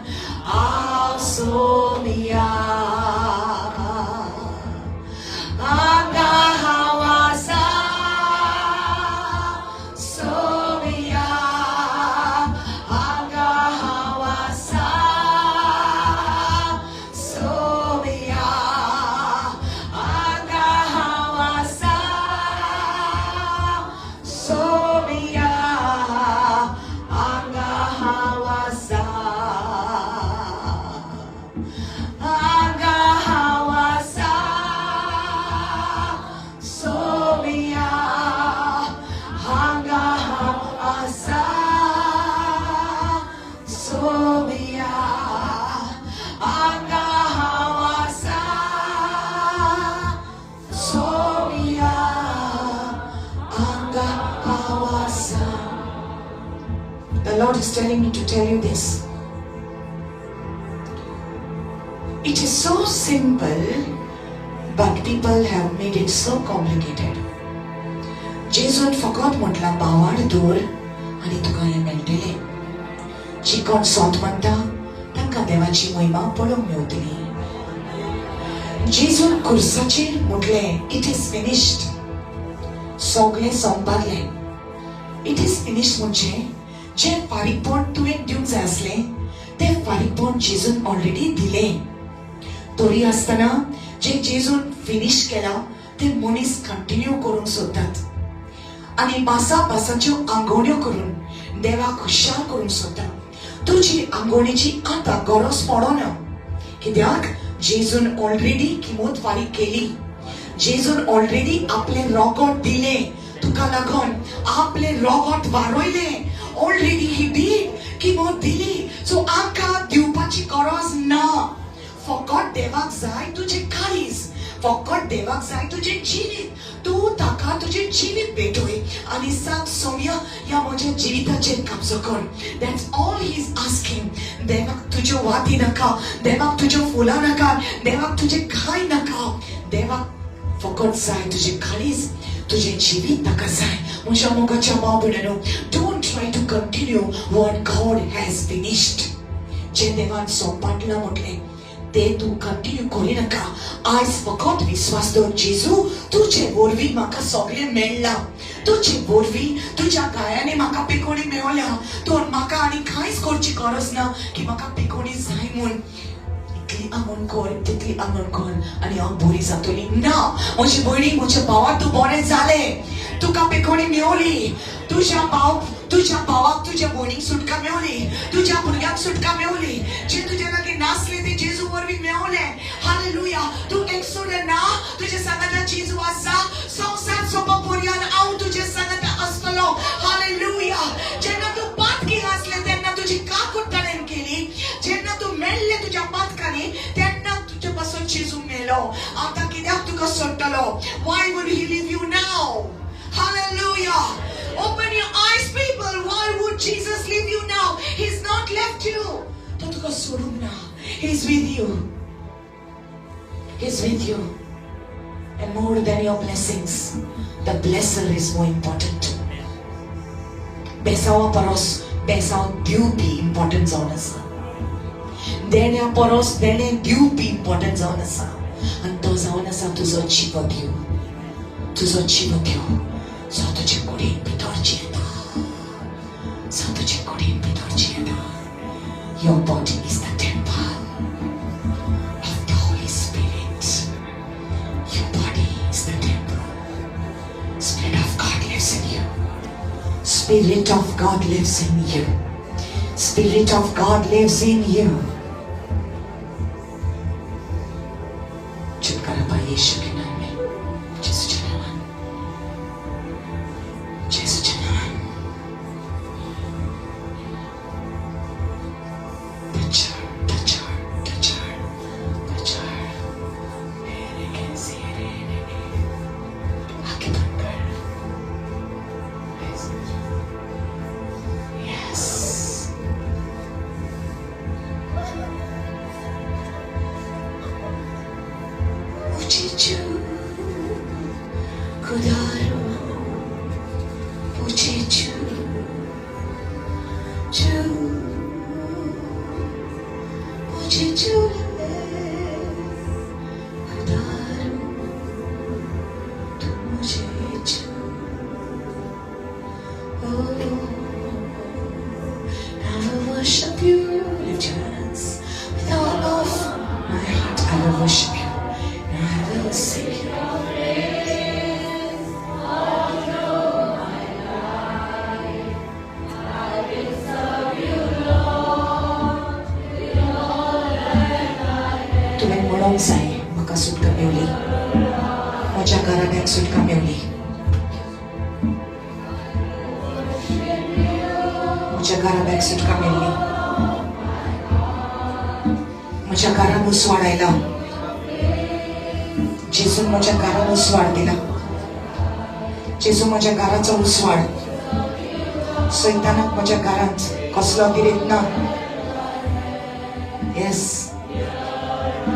हांव सोमिया हांगा हांव आसा सोमिया हांगा हांव आसा सोमिया हांगा हांव आसा सोमिया हांगा हांव आसा हांगा हांव आसा सोमिया हांगा हांव आसा सोमिया हांगा हांव आसा सोमिया हांगा हांव आसा. The Lord is telling me to tell you this. It is so simple, but people have made it so complicated. जेजून फकत म्हटलां भावार्थ दवर आनी तुका हें मेळटलें. जी कोण सोत म्हणटा तांकां देवाची महिमा पळोवंक मेवतली. जेजून खुर्साचेर म्हटलें, "It is finished." सगळें संपादलें. It is finished म्हणजे जें फारीकपण तुवें दिवंक जाय आसलें तें फारीकपण जेजून ऑलरेडी दिलें. तरी आसतना जें जेजून फिनीश केलां तें मनीस कंटिन्यू करूंक सोदतात आनी भासा भासाच्यो आंगोवण्यो करून देवाक खुशाल करूंक सोदतात. तुजी आंगोवणेची आतां गरज पडना, कित्याक जेजून ऑलरेडी किंमत फारीक केली. जेजून ऑलरेडी आपलें रोगट दिलें तुका लागून, आपलें रोगट वारयलें. ऑलरेडी he did, किंमत दिली. सो आमकां दिवपाची गरज ना. फकत देवाक जाय तुजें काळीज, फकत देवाक जाय तुजें जिवीत. तूं ताका तुजें जिवीत भेटय आनी सांग, सोम्या, ह्या म्हज्या जिविताचेर कब्जो कर. That's all he is asking. देवाक तुज्यो वाती नाका, देवाक तुज्यो फुलां नाका, देवाक तुजें कांय नाका. देवाक फकत जाय तुजें काळीज, तुजें जिवीत ताका जाय. म्हज्या मोगाच्या भाव भयणांनो, don't try to continue what God has finished. जें देवान सोंपाटलां म्हटलें ते तूं कंटिन्यू करिनाका. आयज फकत विस्वास दवर, जेजू, तुजे वरवीं म्हाका सगळें मेळ्ळां. तुजे वरवीं, तुज्या गायांनी म्हाका पिकोणी मेवल्या. तर म्हाका आनी कांयच करची गरज ना की म्हाका पिकोणी जाय म्हूण इतली आंगवण कर, तितली आंगवण कर आनी हांव बरी जातली. ना म्हजी भयणी, म्हज्या भावा, तूं बरें जालें, तुका पिकोणी मेवली. तुज्या भाव, तुज्या भावाक, तुज्या भयणीक सुटका मेवली, तुज्या भुरग्यांक सुटका मेवली. जे तुज्या लागीं नासले ते जेजू वरवीं मेवले. हालेलुया. तूं एकसुरें ना, तुज्या सांगाता जेजू आसा. संवसार सोंपा पर्यंत हांव तुज्या सांगाता आसतलो. हालेलुया. जेन्ना तूं पातकी आसले तेन्ना तुजी काकूट ताणें केली. जेन्ना तूं मेल्ले तुज्या पातकांनी तेन्ना तुजे पासून जेजू मेलो. आतां कित्याक तुका सोडटलो? Why would he leave you now? Hallelujah. Open your eyes, people. Why would Jesus leave you now? He's not left you. तो तुका सोडूंक ना. He's with you. He's with you. And more than your blessings, the blesser is more important. बेसावा परस बेसाव दिवपी important जावन आसा. देण्या परस देणें दिवपी इम्पॉर्टंट जावन आसा आनी तो जावन आसा तुजो जीव देव. तुजो जीव देव सो तुजे कुडीन भितर जियेता, सो तुजे कुडीन भितर जियेता. Your body is the temple of the Holy Spirit. Your body is the temple. Spirit of God lives in you. Spirit of God lives in you. Spirit of God lives in you. छुटकारा पा यीशु K नाम में. जेसूच्या नावान, जेसूच्या नावान. Touch her, touch her, touch her, touch her. आंखें बंद कर. Yes. मुझे छू खुदारो, मुझे छू, छू, मुझे छू ले खुदारो, तू मुझे छू. Oh, I will worship you. Lift your hands. With all of my heart, I will worship you. And I will sing you. तुवें म्हणूंक जाय, म्हाका सुटका मेवली, म्हज्या घराब्याक सुटका मेवली, म्हज्या घराब्याक सुटका मेळ्ळी, म्हज्या घरान उसवाड आयला, जेजून म्हज्या घरान उसवाड दिला, जेजू म्हज्या घराचो उसवाड, सैतानाक म्हज्या घरांत कसलो अतिरेक ना. येस,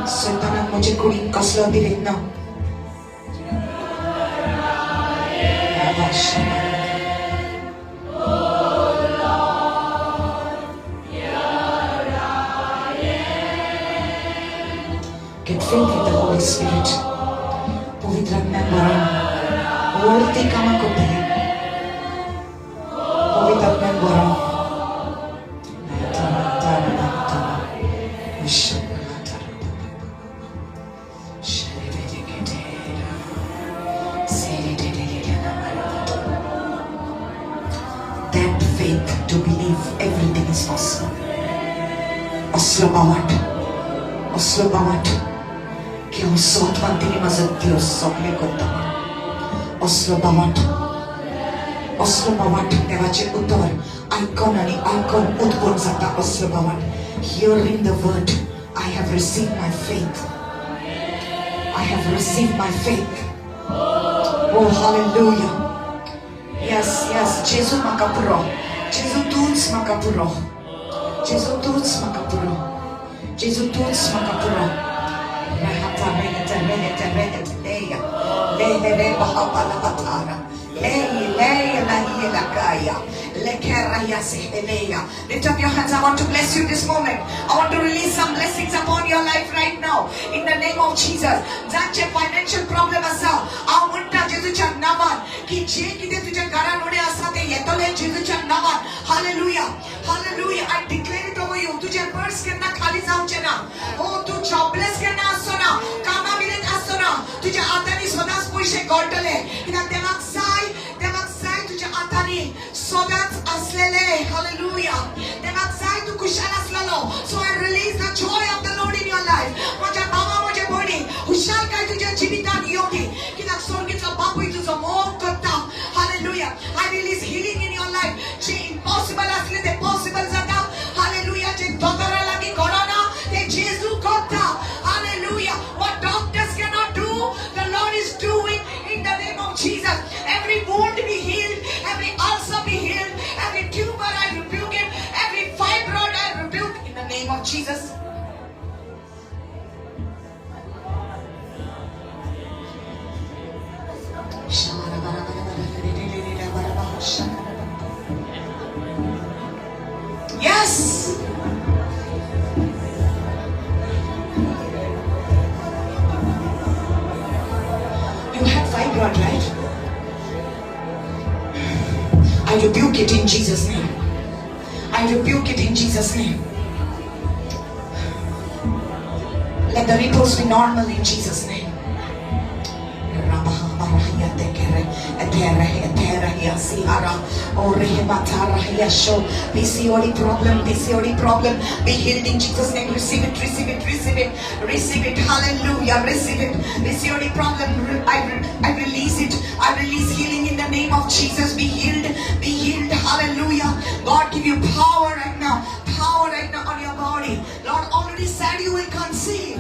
सैतानाक म्हजे कुडीन कसलो अतिरेक ना. आवाज. Get filled with the Holy Spirit. पवित्र आत्म्यान भरून वरती कामां करतले. पवित्र आत्म्यान भरून. That faith to believe everything is possible. असलो बावाट, असलो बावाट की हांव सोत मानतली म्हाजो देव सगळें करता म्हण. असलो बावाट, असलो बावाट, देवाचें उतर आयकून आनी आयकून उत्पन्न जाता असलो बावाट. Hearing the word, I have received my faith. I have received my faith. Oh, hallelujah. Yes. जेजू म्हाका पुरो. जेजू तूंच म्हाका पुरो. जेजू तूंच म्हाका पुरो. जेजू तूंच म्हाका पुरो. Rahata regete regete regete leya. Lehe re bahapa la batara. Lei lei la la kaya. Lekera seheleya. Lift up your hands. I want to bless you this moment. I want to release some blessings upon your life right now. In the name of Jesus. जांचे financial problem आसा, हांव म्हणटा जेजूच्या नांवान की जे कितें तुज्या घरान उणें आसा ते येतलें जेजूच्या नांवान. Hallelujah. Hallelujah. I declare it over you. तुजें पर्स केन्ना खाली जावचें ना. हो, तूं जॉबलेस केन्ना आसचो ना, कामा विरयत आसचो ना. तुज्या हातांनी सदांच पयशे गळटले, कित्याक देवाक जाय, देवाक जाय तुज्या हातांनी सदांच आसलेले. हालेलुया. देवाक जाय तूं खुशाल आसलेलो. So I release the joy of the Lord in your life. म्हज्या भावा, म्हज्या भयणी, खुशालकाय तुज्या जिवितान येवंदी, कित्याक स्वर्गीचो बापूय तुजो मोग करता. Hallelujah. I release healing in your life. J impossible आसले ते पॉसिबल जाता. हालेलुया. जे दोतोरा लागीं घडना ते जेजू करता. Hallelujah. What doctors cannot do, the Lord is doing in the name of Jesus. Every wound be healed, every ulcer be healed, every tumor I rebuke it, every fibroid I rebuke in the name of Jesus. Yes. You had fibroid, right? I rebuke it in Jesus' name. I rebuke it in Jesus' name. Let the reports be normal in Jesus' name. Etere, Etere, Yasihara, O Rehebatara, Yasho. PCOD problem, PCOD problem, be healed in Jesus' name. Receive it, receive it, receive it, receive it. Hallelujah, receive it. PCOD problem, I release it. I release healing in the name of Jesus. Be healed, be healed. Hallelujah. God give you power right now. Power right now on your body. Lord already said you will conceive.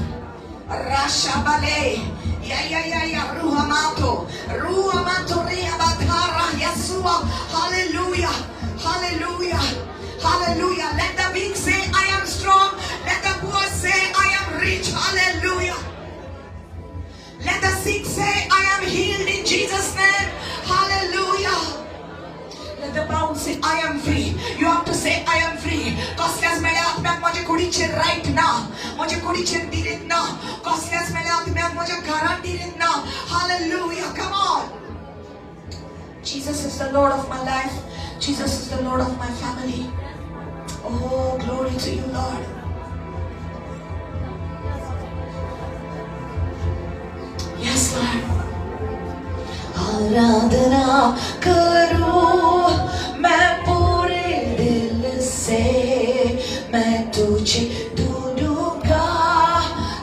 Rashabale. Yeah, yeah, yeah, yeah. Ruhamato. Ruhamato Rehabatara Yasua. Hallelujah. Hallelujah. Hallelujah. Let the weak say, I am strong. Let the poor say, I am rich. Hallelujah. Let the sick say, I am healed in Jesus' name. Hallelujah. Let the bound say, I am free. You have to say, I am free. कसल्याच मेळ्या आत्म्याक म्हज्या कुडीचेर right ना, म्हज्या कुडीचेर दिरेत ना, कसल्याच मेळ्या आत्म्याक म्हज्या घरान दिरेत ना. Hallelujah. Come on. Jesus is the Lord of my life. Jesus is the Lord of my family. Oh, glory to you, Lord. Yes, Lord. आराधना करूं मैं पूरे दिल से, मैं तुझे ढूंढूंगा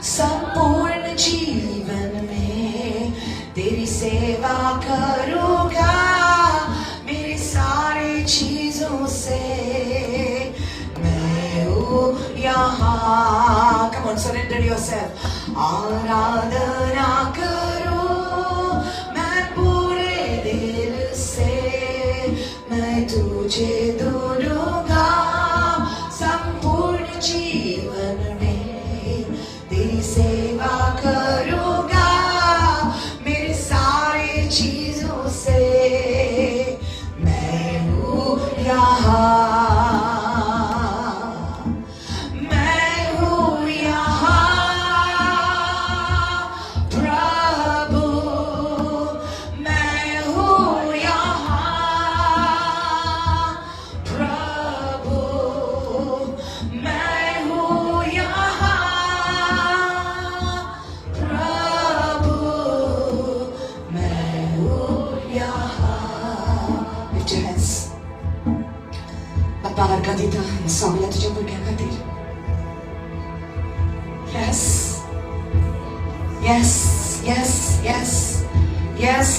संपूर्ण जीवन में, तेरी सेवा करूंगा मेरी सारी चीजों से, मैं हूँ यहाँ. Come on, surrender yourself. आराधना करूं मैं पूरे दिल से, मैं तुझे ढूंढूंगा संपूर्ण जीवन में, तेरी सेवा करूंगा मेरे सारे चीजों से, मैं हूँ यहाँ, मैं हूँ यहाँ प्रभु, मैं हूँ यहाँ प्रभु, मैं हूँ यहाँ प्रभु, मैं हूँ यहाँ. Lift your hands. बाप्पा वर्गा दिता सगळ्या तुझ्या भुरग्यां खातीर. Yes. Yes, yes, yes, yes,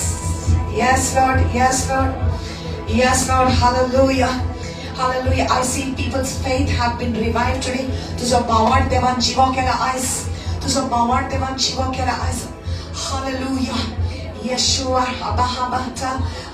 yes, Lord, yes, Lord, yes, Lord, hallelujah, hallelujah. I see people's faith have been revived today. तुझो भावार्थ देवान जिवो केला आयज, तुझो भावार्थ देवान जिवो केला आयज. Hallelujah. Yeshua, Abba, Abba,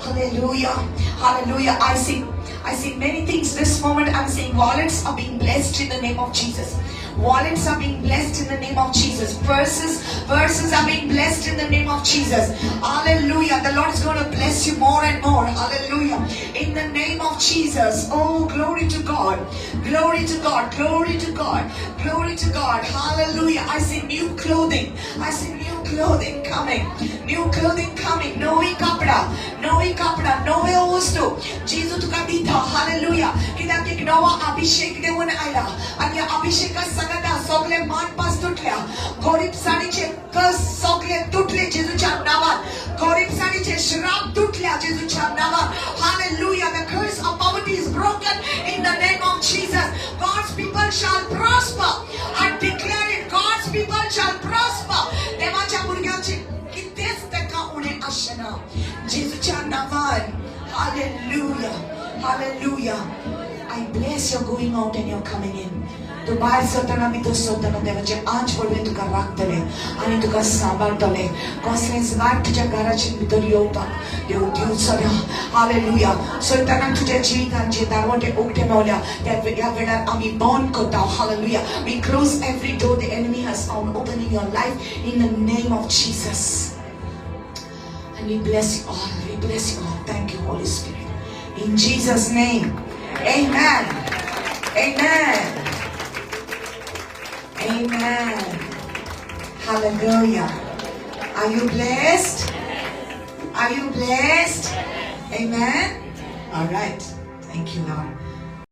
hallelujah, hallelujah. I see many things this moment. I'm seeing wallets are being blessed in the name of Jesus. Wallets are being blessed in the name of Jesus. Purses, purses are being blessed in the name of Jesus. Hallelujah. The Lord is going to bless you more and more. Hallelujah. In the name of Jesus. Oh, glory to God. Glory to God. Glory to God. Glory to God. Hallelujah. I see new clothing. I see new clothing coming. New clothing coming. नवी कपडा, नवी कपडा, नव्यो वस्तू जेजू तुका दिता. Hallelujah. कित्याक एक नवो अभिषेक देवन आयला आनी ह्या अभिषेका सांगता सगळे मानपास तुटल्या, गरीबसाणीचे कस सगळे तुटले जेजूच्या नावात, गरीबसाणीचे श्राप तुटल्या जेजूच्या नावात. Hallelujah. The curse of poverty is broken in the name of Jesus. God's people shall prosper. I declare it. God's people shall prosper. देवाच्या भुरग्यांचे कितेंच ताका उणें आसना जेजूच्या नावान. Hallelujah. Hallelujah. I bless your going out and your coming in. तूं भायर सरतना, भितर सरतना देवाचे आंज वरवीं तुका राखतले आनी तुका सांबाळटले. कसलेंच वायट तुज्या घराचे भितर येवपाक देव दिवचो ना. हालेलुया. सैतानाक तुज्या जिवितान जे दारवटे उक्ते मेवल्या, त्या ह्या वेळार आमी बंद करता. Hallelujah. We close every door the enemy has found open in your life in the name of Jesus. And we bless you all. We bless you all. Thank you, Holy Spirit. In Jesus' name. Amen. Amen. Amen. Hallelujah. Are you blessed? Are you blessed? Amen. All right. Thank you, Lord.